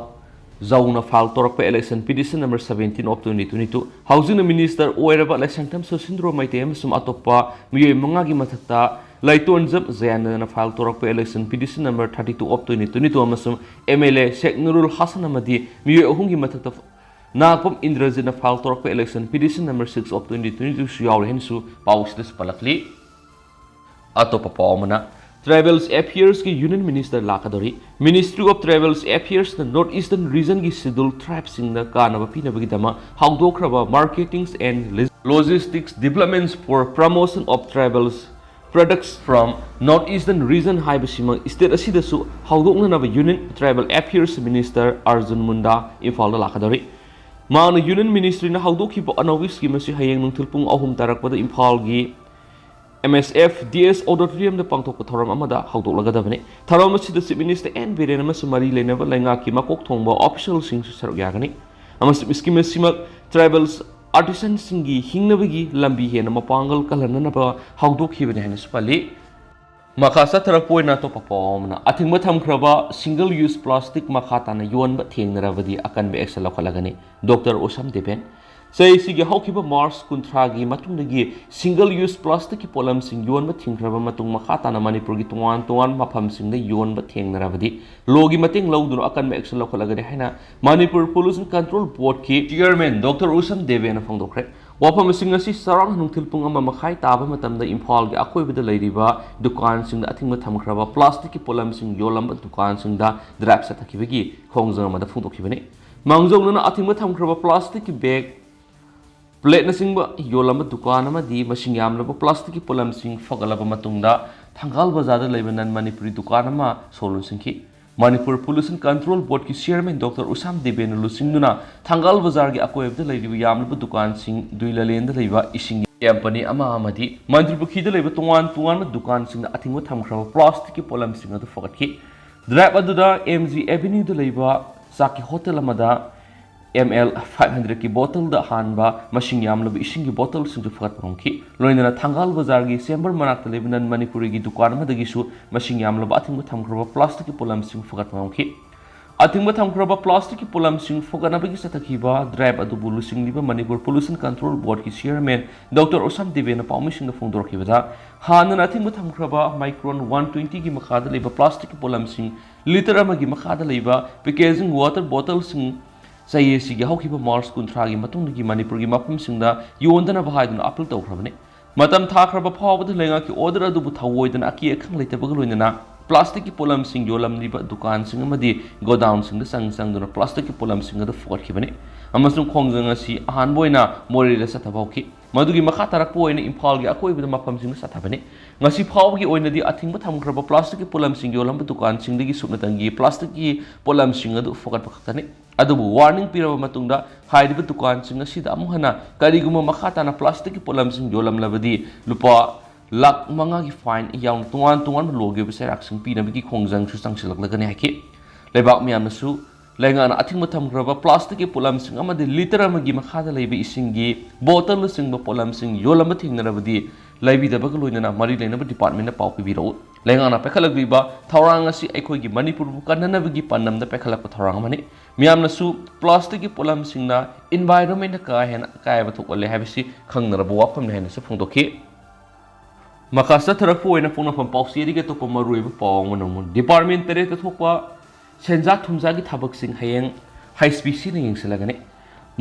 ꯖꯧꯅ ꯐꯥꯏꯜ ꯇꯧꯔꯛꯄ election petition number seventeen of twenty twenty two, ꯍꯧꯖꯤꯛꯅ minister ꯑꯣꯏꯔꯕ ꯂꯩꯁꯪꯊꯦꯝ ꯁꯨꯁꯤꯟꯗ꯭ꯔꯣ ꯃꯩꯇꯩ ꯑꯃꯁꯨꯡ ꯑꯇꯣꯞꯄ ꯃꯤꯑꯣꯏ ꯃꯉꯥꯒꯤ ꯃꯊꯛꯇ ꯂꯩꯇꯣꯟꯖꯝ ꯖꯌꯥꯅꯟꯗꯅ ꯐꯥꯏꯜ ꯇꯧꯔꯛꯄ election petition number thirty two of twenty twenty two ꯑꯃꯁꯨꯡ MLA ꯁꯦꯈ ꯅꯨꯔꯨꯜ ꯍꯁꯟ ꯑꯃꯗꯤ ꯃꯤꯑꯣꯏ ꯑꯍꯨꯝꯒꯤ ꯃꯊꯛꯇ ꯅꯥꯒꯄꯝ ꯏꯟꯗ꯭ꯔꯖꯤꯠꯅ ꯐꯥꯏꯜ ꯇꯧꯔꯛꯄ election petition number six of twenty twenty twoꯁꯨ ꯌꯥꯎꯔꯤ ꯍꯥꯏꯅꯁꯨ ꯄꯥꯎ ꯑꯁꯤꯗꯁꯨ ꯄꯜꯂꯛꯂꯤ꯫ ꯑꯇꯣꯞꯄ ꯄꯥꯎ ꯑꯃꯅ, Tribals Affairsꯀꯤ Union Minister ꯂꯥꯛꯀꯗꯧꯔꯤ꯫ Ministry of Tribals Affairsꯅ North Eastern Regionꯒꯤ Scheduled Tribesꯁꯤꯡꯗ ꯀꯥꯟꯅꯕ ꯄꯤꯅꯕꯒꯤꯗꯃꯛ ꯍꯧꯗꯣꯛꯈ꯭ꯔꯕ Marketings and Logistics Developments for Promotion of Tribals Products from North Eastern Region ꯍꯥꯏꯕꯁꯤꯃꯛ state ꯑꯁꯤꯗꯁꯨ ꯍꯧꯗꯣꯛꯅꯅꯕ Union Tribal Affairs Minister Arjun ꯃꯨꯟꯗꯥ ꯏꯝꯐꯥꯜꯗ ꯂꯥꯛꯀꯗꯧꯔꯤ꯫ ꯃꯍꯥꯛꯅ Union Ministryꯅ ꯍꯧꯗꯣꯛꯈꯤꯕ ꯑꯅꯧꯕ scheme ꯑꯁꯤ ꯍꯌꯦꯡ ꯅꯨꯡꯊꯤꯜ ꯄꯨꯡ ꯑꯍꯨꯝ ꯇꯥꯔꯛꯄꯗ ꯏꯝꯐꯥꯜꯒꯤ MSF DS Auditoriumꯗ ꯄꯥꯡꯊꯣꯛꯄ ꯊꯧꯔꯝ ꯑꯃꯗ ꯍꯧꯗꯣꯛꯂꯒꯗꯕꯅꯤ꯫ ꯊꯧꯔꯝ ꯑꯁꯤꯗ Chief Minister ꯑꯦꯟ ꯕꯤꯔꯦꯟ ꯑꯃꯁꯨꯡ ꯃꯔꯤ ꯂꯩꯅꯕ ꯂꯩꯉꯥꯛꯀꯤ ꯃꯀꯣꯛ ꯊꯣꯡꯕ officialꯁꯤꯡꯁꯨ ꯁꯔꯨꯛ ꯌꯥꯒꯅꯤ꯫ ꯑꯃꯁꯨꯡ scheme ꯑꯁꯤꯃꯛ tribals ꯑꯥꯔꯇꯤꯁꯟꯁꯤꯡꯒꯤ ꯍꯤꯡꯅꯕꯒꯤ ꯂꯝꯕꯤ ꯍꯦꯟꯅ ꯃꯄꯥꯡꯒꯜ ꯀꯜꯍꯟꯅꯅꯕ ꯍꯧꯗꯣꯛꯈꯤꯕꯅꯤ ꯍꯥꯏꯅꯁꯨ ꯄꯜꯂꯤ꯫ ꯃꯈꯥ ꯆꯠꯊꯔꯛꯄ ꯑꯣꯏꯅ ꯑꯇꯣꯞꯄ ꯄꯥꯎ ꯑꯃꯅ, ꯑꯊꯤꯡꯕ ꯊꯝꯈ꯭ꯔꯕ single use plastic ꯃꯈꯥ ꯇꯥꯅ ꯌꯣꯟꯕ ꯊꯦꯡꯅꯔꯕꯗꯤ ꯑꯀꯟꯕ action ꯂꯧꯈꯠꯂꯒꯅꯤ꯫ ꯗꯣꯛꯇꯔ ꯎꯁꯝ ꯗꯦꯕꯦꯟ꯫ ꯆꯍꯤꯁꯤꯒꯤ ꯍꯧꯈꯤꯕ ꯃꯥꯔꯆ ꯀꯨꯟꯊ꯭ꯔꯥꯒꯤ ꯃꯇꯨꯡꯗꯒꯤ single use plasticꯀꯤ ꯄꯣꯠꯂꯝꯁꯤꯡ ꯌꯣꯟꯕ ꯊꯤꯡꯈ꯭ꯔꯕ ꯃꯇꯨꯡ ꯃꯈꯥ ꯇꯥꯅ ꯃꯅꯤꯄꯨꯔꯒꯤ ꯇꯣꯉꯥꯟ ꯇꯣꯉꯥꯟꯕ ꯃꯐꯝꯁꯤꯡꯗ ꯌꯣꯟꯕ ꯊꯦꯡꯅꯔꯕꯗꯤ lawꯒꯤ ꯃꯇꯦꯡ ꯂꯧꯗꯨꯅ ꯑꯀꯟꯕ action ꯂꯧꯈꯠꯂꯒꯅꯤ ꯍꯥꯏꯅ ꯃꯅꯤꯄꯨꯔ Pollution Control Boardꯀꯤ chairman ꯗꯣꯛꯇꯔ ꯎꯁꯝ ꯗꯦꯕꯦꯟꯅ ꯐꯣꯡꯗꯣꯛꯈ꯭ꯔꯦ꯫ ꯋꯥꯐꯝꯁꯤꯡ ꯑꯁꯤ ꯆꯔꯥꯡ ꯅꯨꯡꯊꯤꯜ ꯄꯨꯡ ꯑꯃ ꯃꯈꯥꯏ ꯇꯥꯕ ꯃꯇꯝꯗ ꯏꯝꯐꯥꯜꯒꯤ ꯑꯀꯣꯏꯕꯗ ꯂꯩꯔꯤꯕ ꯗꯨꯀꯥꯟꯁꯤꯡꯗ ꯑꯊꯤꯡꯕ ꯊꯝꯈ꯭ꯔꯕ plasticꯀꯤ ꯄꯣꯠꯂꯝꯁꯤꯡ ꯌꯣꯜꯂꯝꯕ ꯗꯨꯀꯥꯟꯁꯤꯡꯗ drive ꯆꯠꯊꯈꯤꯕꯒꯤ ꯈꯣꯡꯖꯪ ꯑꯃꯗ ꯐꯣꯡꯗꯣꯛꯈꯤꯕꯅꯤ꯫ ꯃꯥꯡꯖꯧꯅꯅ ꯑꯊꯤꯡꯕ ꯊꯝꯈ꯭ꯔꯕ plasticꯀꯤ bag, plateꯅꯆꯤꯡꯕ ꯌꯣꯜꯂꯝꯕ ꯗꯨꯀꯥꯟ ꯑꯃꯗꯤ ꯃꯁꯤꯡ ꯌꯥꯝꯂꯕ plasticꯀꯤ ꯄꯣꯠꯂꯝꯁꯤꯡ ꯐꯒꯠꯂꯕ ꯃꯇꯨꯡꯗ ꯊꯪꯒꯥꯜ ꯕꯖꯥꯔꯗ ꯂꯩꯕ non Manipuri ꯗꯨꯀꯥꯟ ꯑꯃ ꯁꯣ ꯂꯣꯟꯁꯤꯟꯈꯤ꯫ ꯃꯅꯤꯄꯨꯔ Pollution Control Boardꯀꯤ chairman ꯗꯣꯛꯇꯔ ꯎꯁꯥꯝ ꯗꯦꯕꯦꯟꯅ ꯂꯨꯆꯤꯡꯗꯨꯅ ꯊꯪꯒꯥꯜ ꯕꯖꯥꯔꯒꯤ ꯑꯀꯣꯏꯕꯗ ꯂꯩꯔꯤꯕ ꯌꯥꯝꯂꯕ ꯗꯨꯀꯥꯟꯁꯤꯡ, ꯗꯨꯏꯂꯥꯂꯦꯟꯗ ꯂꯩꯕ ꯏꯁꯤꯡꯒꯤ company ꯑꯃ ꯑꯃꯗꯤ ꯃꯟꯇ꯭ꯔꯤ ꯄꯨꯈ꯭ꯔꯤꯗ ꯂꯩꯕ ꯇꯣꯉꯥꯟ ꯇꯣꯉꯥꯟꯕ ꯗꯨꯀꯥꯟꯁꯤꯡꯗ ꯑꯊꯤꯡꯕ ꯊꯝꯈ꯭ꯔꯕ plasticꯀꯤ ꯄꯣꯠꯂꯝꯁꯤꯡ ꯑꯗꯨ ꯐꯒꯠꯈꯤ꯫ Drive ꯑꯗꯨꯗ M G Avenueꯗ ꯂꯩꯕ ꯆꯥꯛꯀꯤ ꯍꯣꯇꯦꯜ ꯑꯃꯗ M L five hundredꯀꯤ bottleꯗ ꯍꯥꯟꯕ ꯃꯁꯤꯡ ꯌꯥꯝꯂꯕ ꯏꯁꯤꯡꯒꯤ bottleꯁꯤꯡꯁꯨ ꯐꯒꯠꯄ ꯉꯝꯈꯤ꯫ ꯂꯣꯏꯅꯅ ꯊꯪꯒꯥꯜ ꯕꯖꯥꯔꯒꯤ chamber ꯃꯅꯥꯛꯇ ꯂꯩꯕ non Manipuriꯒꯤ ꯗꯨꯀꯥꯟ ꯑꯃꯗꯒꯤꯁꯨ ꯃꯁꯤꯡ ꯌꯥꯝꯂꯕ ꯑꯊꯤꯡꯕ ꯊꯝꯈ꯭ꯔꯕ plasticꯀꯤ ꯄꯣꯠꯂꯝꯁꯤꯡ ꯐꯒꯠꯄ ꯉꯝꯈꯤ꯫ ꯑꯊꯤꯡꯕ ꯊꯝꯈ꯭ꯔꯕ plasticꯀꯤ ꯄꯣꯠꯂꯝꯁꯤꯡ ꯐꯒꯠꯅꯕꯒꯤ ꯆꯠꯊꯈꯤꯕ drive ꯑꯗꯨꯕꯨ ꯂꯨꯆꯤꯡꯂꯤꯕ ꯃꯅꯤꯄꯨꯔ Pollution Control Boardꯀꯤ chairman ꯗꯣꯛꯇꯔ ꯎꯁꯥꯝ ꯗꯦꯕꯦꯟꯅ ꯄꯥꯎꯃꯤꯁꯤꯡꯗ ꯐꯣꯡꯗꯣꯔꯛꯈꯤꯕꯗ, ꯍꯥꯟꯅꯅ ꯑꯊꯤꯡꯕ ꯊꯝꯈ꯭ꯔꯕ micron one twentyꯒꯤ ꯃꯈꯥꯗ ꯂꯩꯕ plasticꯀꯤ ꯄꯣꯠꯂꯝꯁꯤꯡ litre ꯑꯃꯒꯤ ꯃꯈꯥꯗ ꯂꯩꯕ packaging water bottleꯁꯤꯡ ꯆꯍꯤ ꯑꯁꯤꯒꯤ ꯍꯧꯈꯤꯕ ꯃꯥꯔꯆ ꯀꯨꯟꯊ꯭ꯔꯥꯒꯤ ꯃꯇꯨꯡꯗꯒꯤ ꯃꯅꯤꯄꯨꯔꯒꯤ ꯃꯐꯝꯁꯤꯡꯗ ꯌꯣꯟꯗꯅꯕ ꯍꯥꯏꯗꯨꯅ appeal ꯇꯧꯈ꯭ꯔꯕꯅꯤ꯫ ꯃꯇꯝ ꯊꯥꯈ꯭ꯔꯕ ꯐꯥꯎꯕꯗ ꯂꯩꯉꯥꯛꯀꯤ order ꯑꯗꯨꯕꯨ ꯊꯧꯑꯣꯏꯗꯅ ꯑꯀꯤ ꯑꯈꯪ ꯂꯩꯇꯕꯒ ꯂꯣꯏꯅꯅ plasticꯀꯤ ꯄꯣꯠꯂꯝꯁꯤꯡ ꯌꯣꯜꯂꯝꯂꯤꯕ ꯗꯨꯀꯥꯟꯁꯤꯡ ꯑꯃꯗꯤ godownꯁꯤꯡꯗ ꯆꯪ ꯆꯪꯗꯨꯅ plasticꯀꯤ ꯄꯣꯠꯂꯝꯁꯤꯡ ꯑꯗꯨ ꯐꯨꯒꯠꯈꯤꯕꯅꯤ ꯑꯃꯁꯨꯡ ꯈꯣꯡꯖꯪ ꯑꯁꯤ ꯑꯍꯥꯟꯕ ꯑꯣꯏꯅ ꯃꯣꯔꯦꯗ ꯆꯠꯊꯕ ꯍꯧꯈꯤ꯫ ꯃꯗꯨꯒꯤ ꯃꯈꯥ ꯇꯥꯔꯛꯄ ꯑꯣꯏꯅ ꯏꯝꯐꯥꯜꯒꯤ ꯑꯀꯣꯏꯕꯗ ꯃꯐꯝꯁꯤꯡꯗ ꯆꯠꯊꯕꯅꯤ꯫ ꯉꯁꯤ ꯐꯥꯎꯕꯒꯤ ꯑꯣꯏꯅꯗꯤ ꯑꯊꯤꯡꯕ ꯊꯝꯈ꯭ꯔꯕ plasticꯀꯤ ꯄꯣꯠꯂꯝꯁꯤꯡ ꯌꯣꯜꯂꯝꯕ ꯗꯨꯀꯥꯟꯁꯤꯡꯗꯒꯤ ꯁꯨꯞꯅꯇꯪꯒꯤ plasticꯀꯤ ꯄꯣꯠꯂꯝꯁꯤꯡ ꯑꯗꯨ ꯐꯨꯒꯠꯄ ꯈꯛꯇꯅꯤ꯫ ꯑꯗꯨꯕꯨ warning ꯄꯤꯔꯕ ꯃꯇꯨꯡꯗ ꯍꯥꯏꯔꯤꯕ ꯗꯨꯀꯥꯟꯁꯤꯡ ꯑꯁꯤꯗ ꯑꯃꯨꯛ ꯍꯟꯅ ꯀꯔꯤꯒꯨꯝꯕ ꯃꯈꯥ ꯇꯥꯅ plasticꯀꯤ ꯄꯣꯠꯂꯝꯁꯤꯡ ꯌꯣꯜꯂꯝꯂꯕꯗꯤ ꯂꯨꯄꯥ ꯂꯥꯈ ꯃꯉꯥꯒꯤ fine ꯌꯥꯎꯅ ꯇꯣꯉꯥꯟ ꯇꯣꯉꯥꯟꯕ lawꯒꯤ ꯑꯣꯏꯕ ꯆꯩꯔꯥꯛꯁꯤꯡ ꯄꯤꯅꯕꯒꯤ ꯈꯣꯡꯖꯪꯁꯨ ꯆꯪꯁꯤꯜꯂꯛꯂꯒꯅꯤ ꯍꯥꯏꯈꯤ꯫ ꯂꯩꯕꯥꯛ ꯃꯤꯌꯥꯝꯅꯁꯨ ꯂꯩꯉꯥꯛꯅ ꯑꯊꯤꯡꯕ ꯊꯝꯈ꯭ꯔꯕ plasticꯀꯤ ꯄꯣꯠꯂꯝꯁꯤꯡ ꯑꯃꯗꯤ litre ꯑꯃꯒꯤ ꯃꯈꯥꯗ ꯂꯩꯕ ꯏꯁꯤꯡꯒꯤ bottleꯅꯆꯤꯡꯕ ꯄꯣꯠꯂꯝꯁꯤꯡ ꯌꯣꯜꯂꯝꯕ ꯊꯦꯡꯅꯔꯕꯗꯤ ꯂꯩꯕꯤꯗꯕꯒ ꯂꯣꯏꯅꯅ ꯃꯔꯤ ꯂꯩꯅꯕ departmentꯇ ꯄꯥꯎ ꯄꯤꯕꯤꯔꯛꯎ꯫ ꯂꯩꯉꯥꯛꯅ ꯄꯥꯏꯈꯠꯂꯛꯂꯤꯕ ꯊꯧꯔꯥꯡ ꯑꯁꯤ ꯑꯩꯈꯣꯏꯒꯤ ꯃꯅꯤꯄꯨꯔꯕꯨ ꯀꯟꯅꯅꯕꯒꯤ ꯄꯥꯟꯗꯝꯗ ꯄꯥꯏꯈꯠꯂꯛꯄ ꯊꯧꯔꯥꯡ ꯑꯃꯅꯤ꯫ ꯃꯤꯌꯥꯝꯅꯁꯨ plasticꯀꯤ ꯄꯣꯠꯂꯝꯁꯤꯡꯅ environmentꯇ ꯀꯥ ꯍꯦꯟꯅ ꯑꯀꯥꯏꯕ ꯊꯣꯛꯍꯜꯂꯦ ꯍꯥꯏꯕꯁꯤ ꯈꯪꯅꯔꯕ ꯋꯥꯐꯝꯅꯤ ꯍꯥꯏꯅꯁꯨ ꯐꯣꯡꯗꯣꯛꯈꯤ꯫ ꯃꯈꯥ ꯆꯠꯊꯔꯛꯄ ꯑꯣꯏꯅ ꯐꯣꯡꯅꯐꯝ ꯄꯥꯎꯆꯦꯗꯒꯤ ꯑꯇꯣꯞꯄ ꯃꯔꯨꯑꯣꯏꯕ ꯄꯥꯎ ꯑꯃ ꯅꯪꯉꯨ꯫ Department ꯇꯔꯦꯠꯇ ꯊꯣꯛꯄ ꯁꯦꯟꯖꯥ ꯊꯨꯝꯖꯥꯒꯤ ꯊꯕꯛꯁꯤꯡ ꯍꯌꯦꯡ ꯍꯩꯁ ꯄꯤ ꯁꯤꯅ ꯌꯦꯡꯁꯤꯜꯂꯒꯅꯤ꯫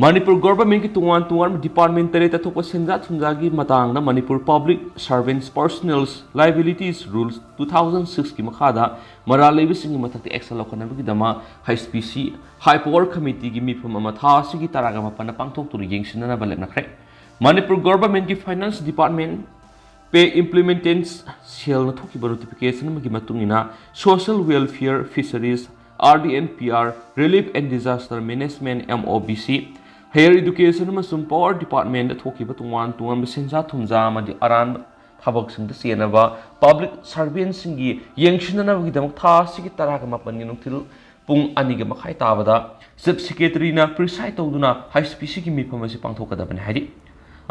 ꯃꯅꯤꯄꯨꯔ governmentꯀꯤ ꯇꯣꯉꯥꯟ ꯇꯣꯉꯥꯟꯕ department ꯇꯔꯦꯠꯇ ꯊꯣꯛꯄ ꯁꯦꯟꯖꯥ ꯊꯨꯝꯖꯥꯒꯤ ꯃꯇꯥꯡꯗ Manipur Public Servants Personnel Liabilities Rules two thousand sixꯀꯤ ꯃꯈꯥꯗ ꯃꯔꯥꯜ ꯂꯩꯕꯁꯤꯡꯒꯤ ꯃꯊꯛꯇ action ꯂꯧꯈꯠꯅꯕꯒꯤꯗꯃꯛ ꯍꯩꯁ ꯄꯤ ꯁꯤ High Power Committeeꯒꯤ ꯃꯤꯐꯝ ꯑꯃ ꯊꯥ ꯑꯁꯤꯒꯤ ꯇꯔꯥꯒ ꯃꯥꯄꯟꯗ ꯄꯥꯡꯊꯣꯛꯇꯨꯅ ꯌꯦꯡꯁꯤꯟꯅꯅꯕ ꯂꯦꯞꯅꯈ꯭ꯔꯦ꯫ Manipur governmentꯀꯤ finance department pay implementation cellꯅ ꯊꯣꯛꯈꯤꯕ notification ꯑꯃꯒꯤ ꯃꯇꯨꯡ ꯏꯟꯅ Social Welfare, Fisheries, R D and P R, Relief and Disaster Management, M O B C, Higher Education ꯑꯃꯁꯨꯡ Power Departmentꯇ ꯊꯣꯛꯈꯤꯕ ꯇꯣꯉꯥꯟ ꯇꯣꯉꯥꯟꯕ ꯁꯦꯟꯖꯥ ꯊꯨꯝꯖꯥ ꯑꯃꯗꯤ ꯑꯔꯥꯟꯕ ꯊꯕꯛꯁꯤꯡꯗ ꯆꯦꯟꯅꯕ public servantꯁꯤꯡꯒꯤ ꯌꯦꯡꯁꯤꯟꯅꯅꯕꯒꯤꯗꯃꯛ ꯊꯥ ꯑꯁꯤꯒꯤ ꯇꯔꯥꯒ ꯃꯥꯄꯟꯒꯤ ꯅꯨꯡꯊꯤꯜ ꯄꯨꯡ ꯑꯅꯤꯒ ꯃꯈꯥꯏ ꯇꯥꯕꯗ Chief Secretaryꯅ preside ꯇꯧꯗꯨꯅ ꯍꯩꯁ ꯄꯤ ꯁꯤꯒꯤ ꯃꯤꯐꯝ ꯑꯁꯤ ꯄꯥꯡꯊꯣꯛꯀꯗꯕꯅꯤ ꯍꯥꯏꯔꯤ꯫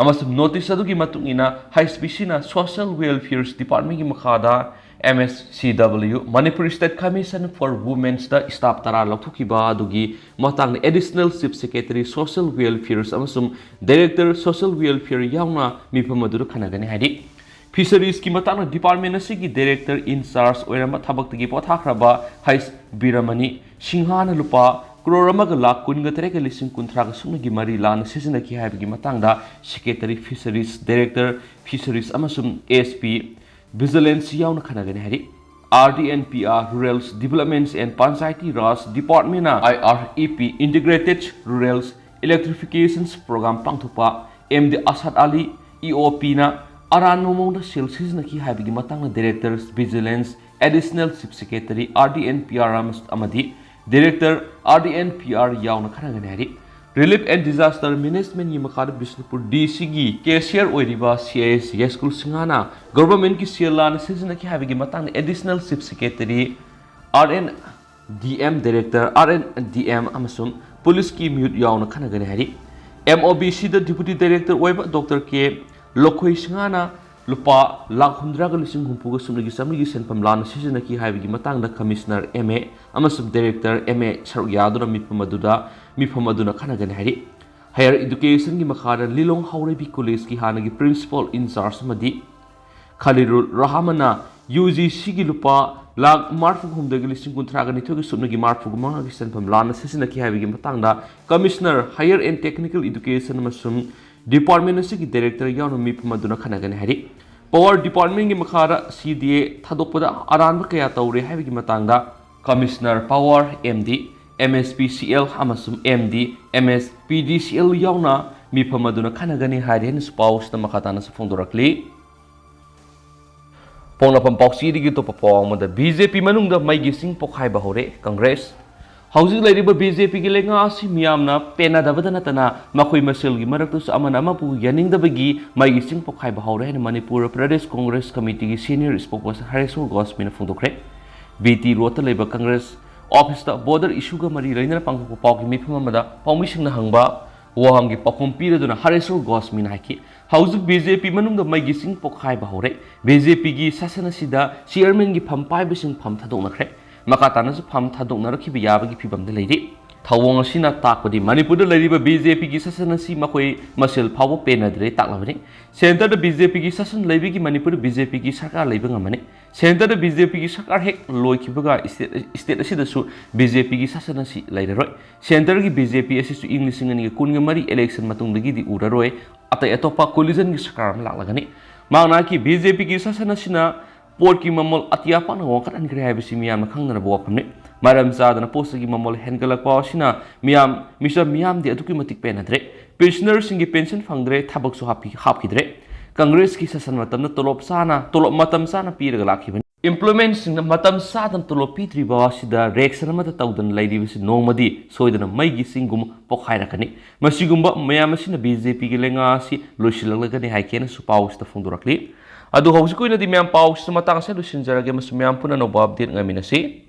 ꯑꯃꯁꯨꯡ notice ꯑꯗꯨꯒꯤ ꯃꯇꯨꯡ ꯏꯟꯅ ꯍꯩꯁ ꯄꯤ ꯁꯤꯅ Social Welfare Departmentꯀꯤ ꯃꯈꯥꯗ M S C W, Manipur State Commission for Womenꯗ staff ꯇꯔꯥ ꯂꯧꯊꯣꯛꯈꯤꯕ ꯑꯗꯨꯒꯤ ꯃꯇꯥꯡꯗ Additional Chief Secretary Social Welfare ꯑꯃꯁꯨꯡ Director Social Welfare ꯌꯥꯎꯅ ꯃꯤꯐꯝ ꯑꯗꯨꯗ ꯈꯟꯅꯒꯅꯤ ꯍꯥꯏꯔꯤ꯫ Fisheriesꯀꯤ ꯃꯇꯥꯡꯗ department ꯑꯁꯤꯒꯤ director in charge ꯑꯣꯏꯔꯝꯕ ꯊꯕꯛꯇꯒꯤ ꯄꯣꯊꯥꯈ꯭ꯔꯕ ꯍꯩꯁ ꯕꯤꯔꯃꯅꯤ ꯁꯤꯡꯍꯥꯅ ꯂꯨꯄꯥ ꯀ꯭ꯔꯣꯔ ꯑꯃꯒ ꯂꯥꯈ ꯀꯨꯟꯒ ꯇꯔꯦꯠꯀ ꯂꯤꯁꯤꯡ ꯀꯨꯟꯊ꯭ꯔꯥꯒ ꯁꯨꯞꯅꯒꯤ ꯃꯔꯤ ꯂꯥꯟꯅ ꯁꯤꯖꯤꯟꯅꯈꯤ ꯍꯥꯏꯕꯒꯤ ꯃꯇꯥꯡꯗ Secretary Fisheries, Director Fisheries ꯑꯃꯁꯨꯡ S P Vigilance ꯌꯥꯎꯅ ꯈꯟꯅꯒꯅꯤ ꯍꯥꯏꯔꯤ꯫ R D and P R, Rural Development and Panchayati Raj Departmentꯅ I R E P, Integrated Rural Electrification Program ꯄꯥꯡꯊꯣꯛꯄ M D ꯑꯁꯥꯗ ꯑꯂꯤ, E O Pꯅ ꯑꯔꯥꯟꯕ ꯃꯑꯣꯡꯗ ꯁꯦꯜ ꯁꯤꯖꯤꯟꯅꯈꯤ ꯍꯥꯏꯕꯒꯤ ꯃꯇꯥꯡꯗ Director Vigilance, Additional Chief Secretary, R D and P R ꯑꯃ-, ꯑꯃꯗꯤ Director, R D and P R ꯌꯥꯎꯅ ꯈꯟꯅꯒꯅꯤ ꯍꯥꯏꯔꯤ꯫ Relief and Disaster Managementꯀꯤ ꯃꯈꯥꯗ ꯕꯤꯁꯅꯨꯄꯨꯔ DCꯒꯤ cashier ꯑꯣꯏꯔꯤꯕ C I S ꯌꯥꯏꯁ꯭ꯀꯨꯜ ꯁꯤꯡꯍꯅ governmentꯀꯤ ꯁꯦꯜ ꯂꯥꯟꯅ ꯁꯤꯖꯤꯟꯅꯈꯤ ꯍꯥꯏꯕꯒꯤ ꯃꯇꯥꯡꯗ Additional Chief Secretary, R and D M director, R N D M ꯑꯃꯁꯨꯡ ꯄꯨꯂꯤꯁꯀꯤ ꯃꯤꯍꯨꯠ ꯌꯥꯎꯅ ꯈꯟꯅꯒꯅꯤ ꯍꯥꯏꯔꯤ꯫ ꯑꯦꯝ ꯑꯣ ꯕꯤ ꯁꯤꯗ ꯗꯤꯄꯨꯇꯤ ꯗꯥꯏꯔꯦꯛꯇꯔ ꯑꯣꯏꯕ ꯗꯣꯛꯇꯔ ꯀꯦ ꯂꯣꯈꯣꯏ ꯁꯤꯡꯍꯅ ꯂꯨꯄꯥ ꯂꯥꯈ ꯍꯨꯝꯗ꯭ꯔꯥꯒ ꯂꯤꯁꯤꯡ ꯍꯨꯝꯐꯨꯒ ꯁꯨꯞꯅꯒꯤ ꯆꯥꯃꯔꯤꯒꯤ ꯁꯦꯟꯐꯝ ꯂꯥꯟꯅ ꯁꯤꯖꯤꯟꯅꯈꯤ ꯍꯥꯏꯕꯒꯤ ꯃꯇꯥꯡꯗ ꯀꯃꯤꯁꯅꯔ ꯑꯦꯝ ꯑꯦ ꯑꯃꯁꯨꯡ ꯗꯥꯏꯔꯦꯛꯇꯔ ꯑꯦꯝ ꯑꯦ ꯁꯔꯨꯛ ꯌꯥꯗꯨꯅ ꯃꯤꯐꯝ ꯑꯗꯨꯗ, ꯃꯤꯐꯝ ꯑꯗꯨꯅ ꯈꯟꯅꯒꯅꯤ ꯍꯥꯏꯔꯤ꯫ ꯍꯥꯌꯔ ꯏꯗꯨꯀꯦꯁꯟꯒꯤ ꯃꯈꯥꯗ ꯂꯤꯂꯣꯡ ꯍꯥꯎꯔꯩꯕꯤ ꯀꯣꯂꯦꯖꯀꯤ ꯍꯥꯟꯅꯒꯤ ꯄ꯭ꯔꯤꯟꯁꯤꯄꯥꯜ ꯏꯟꯆꯥꯔꯖ ꯑꯃꯗꯤ ꯈꯂꯤꯔꯨꯜ ꯔꯍꯃꯟꯅ ꯌꯨ ꯖꯤ ꯁꯤꯒꯤ ꯂꯨꯄꯥ ꯂꯥꯈ ꯃꯔꯤꯐꯨ ꯍꯨꯝꯗꯣꯏꯒꯤ ꯂꯤꯁꯤꯡ ꯀꯨꯟꯊ꯭ꯔꯥꯒ ꯅꯤꯊꯣꯏꯒꯤ ꯁꯨꯞꯅꯒꯤ ꯃꯔꯤꯐꯨꯒ ꯃꯉꯥꯒꯤ ꯁꯦꯟꯐꯝ ꯂꯥꯟꯅ ꯁꯤꯖꯤꯟꯅꯈꯤ ꯍꯥꯏꯕꯒꯤ ꯃꯇꯥꯡꯗ commissioner higher and technical education ꯑꯃꯁꯨꯡ ꯗꯤꯄꯥꯔꯠꯃꯦꯟ ꯑꯁꯤꯒꯤ ꯗꯥꯏꯔꯦꯛꯇꯔ ꯌꯥꯎꯅ ꯃꯤꯐꯝ ꯑꯗꯨꯅ ꯈꯟꯅꯒꯅꯤ ꯍꯥꯏꯔꯤ꯫ ꯄꯥꯋꯔ ꯗꯤꯄꯥꯔꯠꯃꯦꯟꯒꯤ ꯃꯈꯥꯗ ꯁꯤ ꯗꯤ ꯑꯦ ꯊꯥꯗꯣꯛꯄꯗ ꯑꯔꯥꯟꯕ ꯀꯌꯥ ꯇꯧꯔꯦ ꯍꯥꯏꯕꯒꯤ ꯃꯇꯥꯡꯗ commissioner power, M D, M S P C L ꯑꯃꯁꯨꯡ M D, M S P ꯗꯤ ꯁꯤ ꯑꯦꯜ ꯌꯥꯎꯅ ꯃꯤꯐꯝ ꯑꯗꯨꯅ ꯈꯟꯅꯒꯅꯤ ꯍꯥꯏꯔꯤ ꯍꯥꯏꯅꯁꯨ ꯄꯥꯎꯁꯤꯗ ꯃꯈꯥ ꯇꯥꯅꯁꯨ ꯐꯣꯡꯗꯣꯔꯛꯂꯤ꯫ ꯄꯣꯛꯅꯐꯝ ꯄꯥꯎꯆꯦꯗꯒꯤ ꯑꯇꯣꯞꯄ ꯄꯥꯎ ꯑꯃꯗ, ꯕꯤ ꯖꯦ ꯄꯤ ꯃꯅꯨꯡꯗ ꯃꯩꯒꯤ ꯆꯤꯡ ꯄꯣꯛꯈꯥꯏꯕ ꯍꯧꯔꯦ꯫ ꯀꯪꯒ꯭ꯔꯦꯁ꯫ ꯍꯧꯖꯤꯛ ꯂꯩꯔꯤꯕ ꯕꯤ ꯖꯦ ꯄꯤꯒꯤ ꯂꯩꯉꯥꯛ ꯑꯁꯤ ꯃꯤꯌꯥꯝꯅ ꯄꯦꯟꯅꯗꯕꯗ ꯅꯠꯇꯅ ꯃꯈꯣꯏ ꯃꯁꯦꯜꯒꯤ ꯃꯔꯛꯇꯁꯨ ꯑꯃꯅ ꯑꯃꯕꯨ ꯌꯥꯅꯤꯡꯗꯕꯒꯤ ꯃꯩꯒꯤ ꯆꯤꯡ ꯄꯣꯛꯈꯥꯏꯕ ꯍꯧꯔꯦ ꯍꯥꯏꯅ ꯃꯅꯤꯄꯨꯔ ꯄ꯭ꯔꯗꯦꯁ ꯀꯪꯒ꯭ꯔꯦꯁ ꯀꯃꯤꯇꯤꯒꯤ ꯁꯦꯅꯤꯌꯔ ꯁ꯭ꯄꯣꯛꯄꯔꯁꯟ ꯍꯔꯦꯁꯣꯔ ꯒꯣꯁꯃꯤꯅ ꯐꯣꯡꯗꯣꯛꯈ꯭ꯔꯦ꯫ ꯕꯤ ꯇꯤ ꯔꯣꯗꯇ ꯂꯩꯕ ꯀꯪꯒ꯭ꯔꯦꯁ ꯑꯣꯐꯤꯁꯇ ꯕꯣꯔꯗꯔ ꯏꯁꯨꯒ ꯃꯔꯤ ꯂꯩꯅꯅ ꯄꯥꯡꯊꯣꯛꯄ ꯄꯥꯎꯒꯤ ꯃꯤꯐꯝ ꯑꯃꯗ ꯄꯥꯎꯃꯤꯁꯤꯡꯅ ꯍꯪꯕ ꯋꯥꯍꯪꯒꯤ ꯄꯥꯎꯈꯨꯝ ꯄꯤꯔꯗꯨꯅ ꯍꯔꯦꯁꯣꯔ ꯒꯣꯁꯃꯤꯅ ꯍꯥꯏꯈꯤ, ꯍꯧꯖꯤꯛ ꯕꯤ ꯖꯦ ꯄꯤ ꯃꯅꯨꯡꯗ ꯃꯩꯒꯤ ꯆꯤꯡ ꯄꯣꯛꯈꯥꯏꯕ ꯍꯧꯔꯦ꯫ ꯕꯤ ꯖꯦ ꯄꯤꯒꯤ ꯁꯥꯁꯟ ꯑꯁꯤꯗ ꯆꯤꯌꯔꯃꯦꯟꯒꯤ ꯐꯝ ꯄꯥꯏꯕꯁꯤꯡ ꯐꯝ ꯊꯥꯗꯣꯛꯅꯈ꯭ꯔꯦ꯫ ꯃꯈꯥ ꯇꯥꯅꯁꯨ ꯐꯝ ꯊꯥꯗꯣꯛꯅꯔꯛꯈꯤꯕ ꯌꯥꯕꯒꯤ ꯐꯤꯕꯝꯗ ꯂꯩꯔꯤ꯫ ꯊꯧꯑꯣꯡ ꯑꯁꯤꯅ ꯇꯥꯛꯄꯗꯤ ꯃꯅꯤꯄꯨꯔꯗ ꯂꯩꯔꯤꯕ ꯕꯤ ꯖꯦ ꯄꯤꯒꯤ ꯁꯥꯁꯟ ꯑꯁꯤ ꯃꯈꯣꯏ ꯃꯁꯦꯜ ꯐꯥꯎꯕ ꯄꯦꯟꯅꯗ꯭ꯔꯦ ꯇꯥꯛꯂꯕꯅꯤ꯫ ꯁꯦꯟꯇꯔꯗ ꯕꯤ ꯖꯦ ꯄꯤꯒꯤ ꯁꯥꯁꯟ ꯂꯩꯕꯒꯤ ꯃꯅꯤꯄꯨꯔꯗ ꯕꯤ ꯖꯦ ꯄꯤꯒꯤ ꯁꯔꯀꯥꯔ ꯂꯩꯕ ꯉꯝꯃꯅꯤ꯫ ꯁꯦꯟꯇꯔꯗ ꯕꯤ ꯖꯦ ꯄꯤꯒꯤ ꯁꯔꯀꯥꯔ ꯍꯦꯛ ꯂꯣꯏꯈꯤꯕꯒ ꯁ꯭ꯇꯦꯠ, ꯁ꯭ꯇꯦꯠ ꯑꯁꯤꯗꯁꯨ ꯕꯤ ꯖꯦ ꯄꯤꯒꯤ ꯁꯥꯁꯟ ꯑꯁꯤ ꯂꯩꯔꯔꯣꯏ꯫ ꯁꯦꯟꯇꯔꯒꯤ ꯕꯤ ꯖꯦ ꯄꯤ ꯑꯁꯤꯁꯨ ꯏꯪ ꯂꯤꯁꯤꯡ ꯑꯅꯤꯒ ꯀꯨꯟꯒ ꯃꯔꯤ ꯏꯂꯦꯛꯁꯟ ꯃꯇꯨꯡꯗꯒꯤꯗꯤ ꯎꯔꯔꯣꯏ꯫ ꯑꯇꯩ ꯑꯇꯣꯞꯄ ꯀꯣꯂꯤꯖꯟꯒꯤ ꯁꯔꯀꯥꯔ ꯑꯃ ꯂꯥꯛꯂꯒꯅꯤ꯫ ꯃꯍꯥꯛꯅ ꯍꯥꯏꯈꯤ, ꯕꯤ ꯖꯦ ꯄꯤꯒꯤ ꯁꯥꯁꯟ ꯑꯁꯤꯅ ꯄꯣꯠꯀꯤ ꯃꯃꯜ ꯑꯇꯤꯌꯥ ꯄꯥꯛꯅ ꯋꯥꯡꯈꯠꯍꯟꯈ꯭ꯔꯦ ꯍꯥꯏꯕꯁꯤ ꯃꯤꯌꯥꯝꯅ ꯈꯪꯅꯔꯕ ꯋꯥꯐꯝꯅꯤ꯫ ꯃꯔꯝ ꯆꯥꯗꯅ ꯄꯣꯠꯁꯤꯒꯤ ꯃꯃꯜ ꯍꯦꯟꯒꯠꯂꯛꯄ ꯑꯁꯤꯅ ꯃꯤꯌꯥꯝ, ꯃꯤꯆꯝ ꯃꯤꯌꯥꯝꯗꯤ ꯑꯗꯨꯛꯀꯤ ꯃꯇꯤꯛ ꯄꯦꯟꯅꯗ꯭ꯔꯦ꯫ ꯄꯦꯟꯁꯅꯔꯁꯤꯡꯒꯤ ꯄꯦꯟꯁꯟ ꯐꯪꯗ꯭ꯔꯦ, ꯊꯕꯛꯁꯨ ꯍꯥꯞꯄꯤ-, ꯍꯥꯞꯈꯤꯗ꯭ꯔꯦ꯫ ꯀꯪꯒ꯭ꯔꯦꯁꯀꯤ ꯁꯥꯁꯟ ꯃꯇꯝꯗ ꯇꯣꯂꯣꯞ ꯆꯥꯅ, ꯇꯣꯂꯣꯞ ꯃꯇꯝ ꯆꯥꯅ ꯄꯤꯔꯒ ꯂꯥꯛꯈꯤꯕꯅꯤ꯫ ꯏꯝꯄ꯭ꯂꯣꯏꯃꯦꯟꯁꯤꯡꯅ ꯃꯇꯝ ꯆꯥꯗꯅ ꯇꯣꯂꯣꯞ ꯄꯤꯗ꯭ꯔꯤꯕ ꯑꯁꯤꯗ ꯔꯤꯌꯦꯛꯁꯟ ꯑꯃꯠꯇ ꯇꯧꯗꯅ ꯂꯩꯔꯤꯕꯁꯤ ꯅꯣꯡꯃꯗꯤ ꯁꯣꯏꯗꯅ ꯃꯩꯒꯤ ꯆꯤꯡꯒꯨꯝ ꯄꯣꯛꯈꯥꯏꯔꯛꯀꯅꯤ꯫ ꯃꯁꯤꯒꯨꯝꯕ ꯃꯌꯥꯝ ꯑꯁꯤꯅ ꯕꯤ ꯖꯦ ꯄꯤꯒꯤ ꯂꯩꯉꯥꯛ ꯑꯁꯤ ꯂꯣꯏꯁꯤꯜꯂꯛꯂꯒꯅꯤ ꯍꯥꯏꯈꯤ ꯍꯥꯏꯅꯁꯨ ꯄꯥꯎꯁꯤꯗ ꯐꯣꯡꯗꯣꯔꯛꯂꯤ꯫ ꯑꯗꯨ ꯍꯧꯖꯤꯛꯀꯤ ꯑꯣꯏꯅꯗꯤ ꯃꯌꯥꯝ ꯄꯥꯎꯁꯤꯗ ꯃꯇꯥꯡ ꯑꯁꯤꯗ ꯂꯣꯏꯁꯤꯟꯖꯔꯒꯦ ꯑꯃꯁꯨꯡ ꯃꯌꯥꯝ ꯄꯨꯟꯅ ꯑꯅꯧꯕ ꯑꯞꯗꯦꯠ ꯉꯥꯏꯃꯤꯟꯅꯁꯤ꯫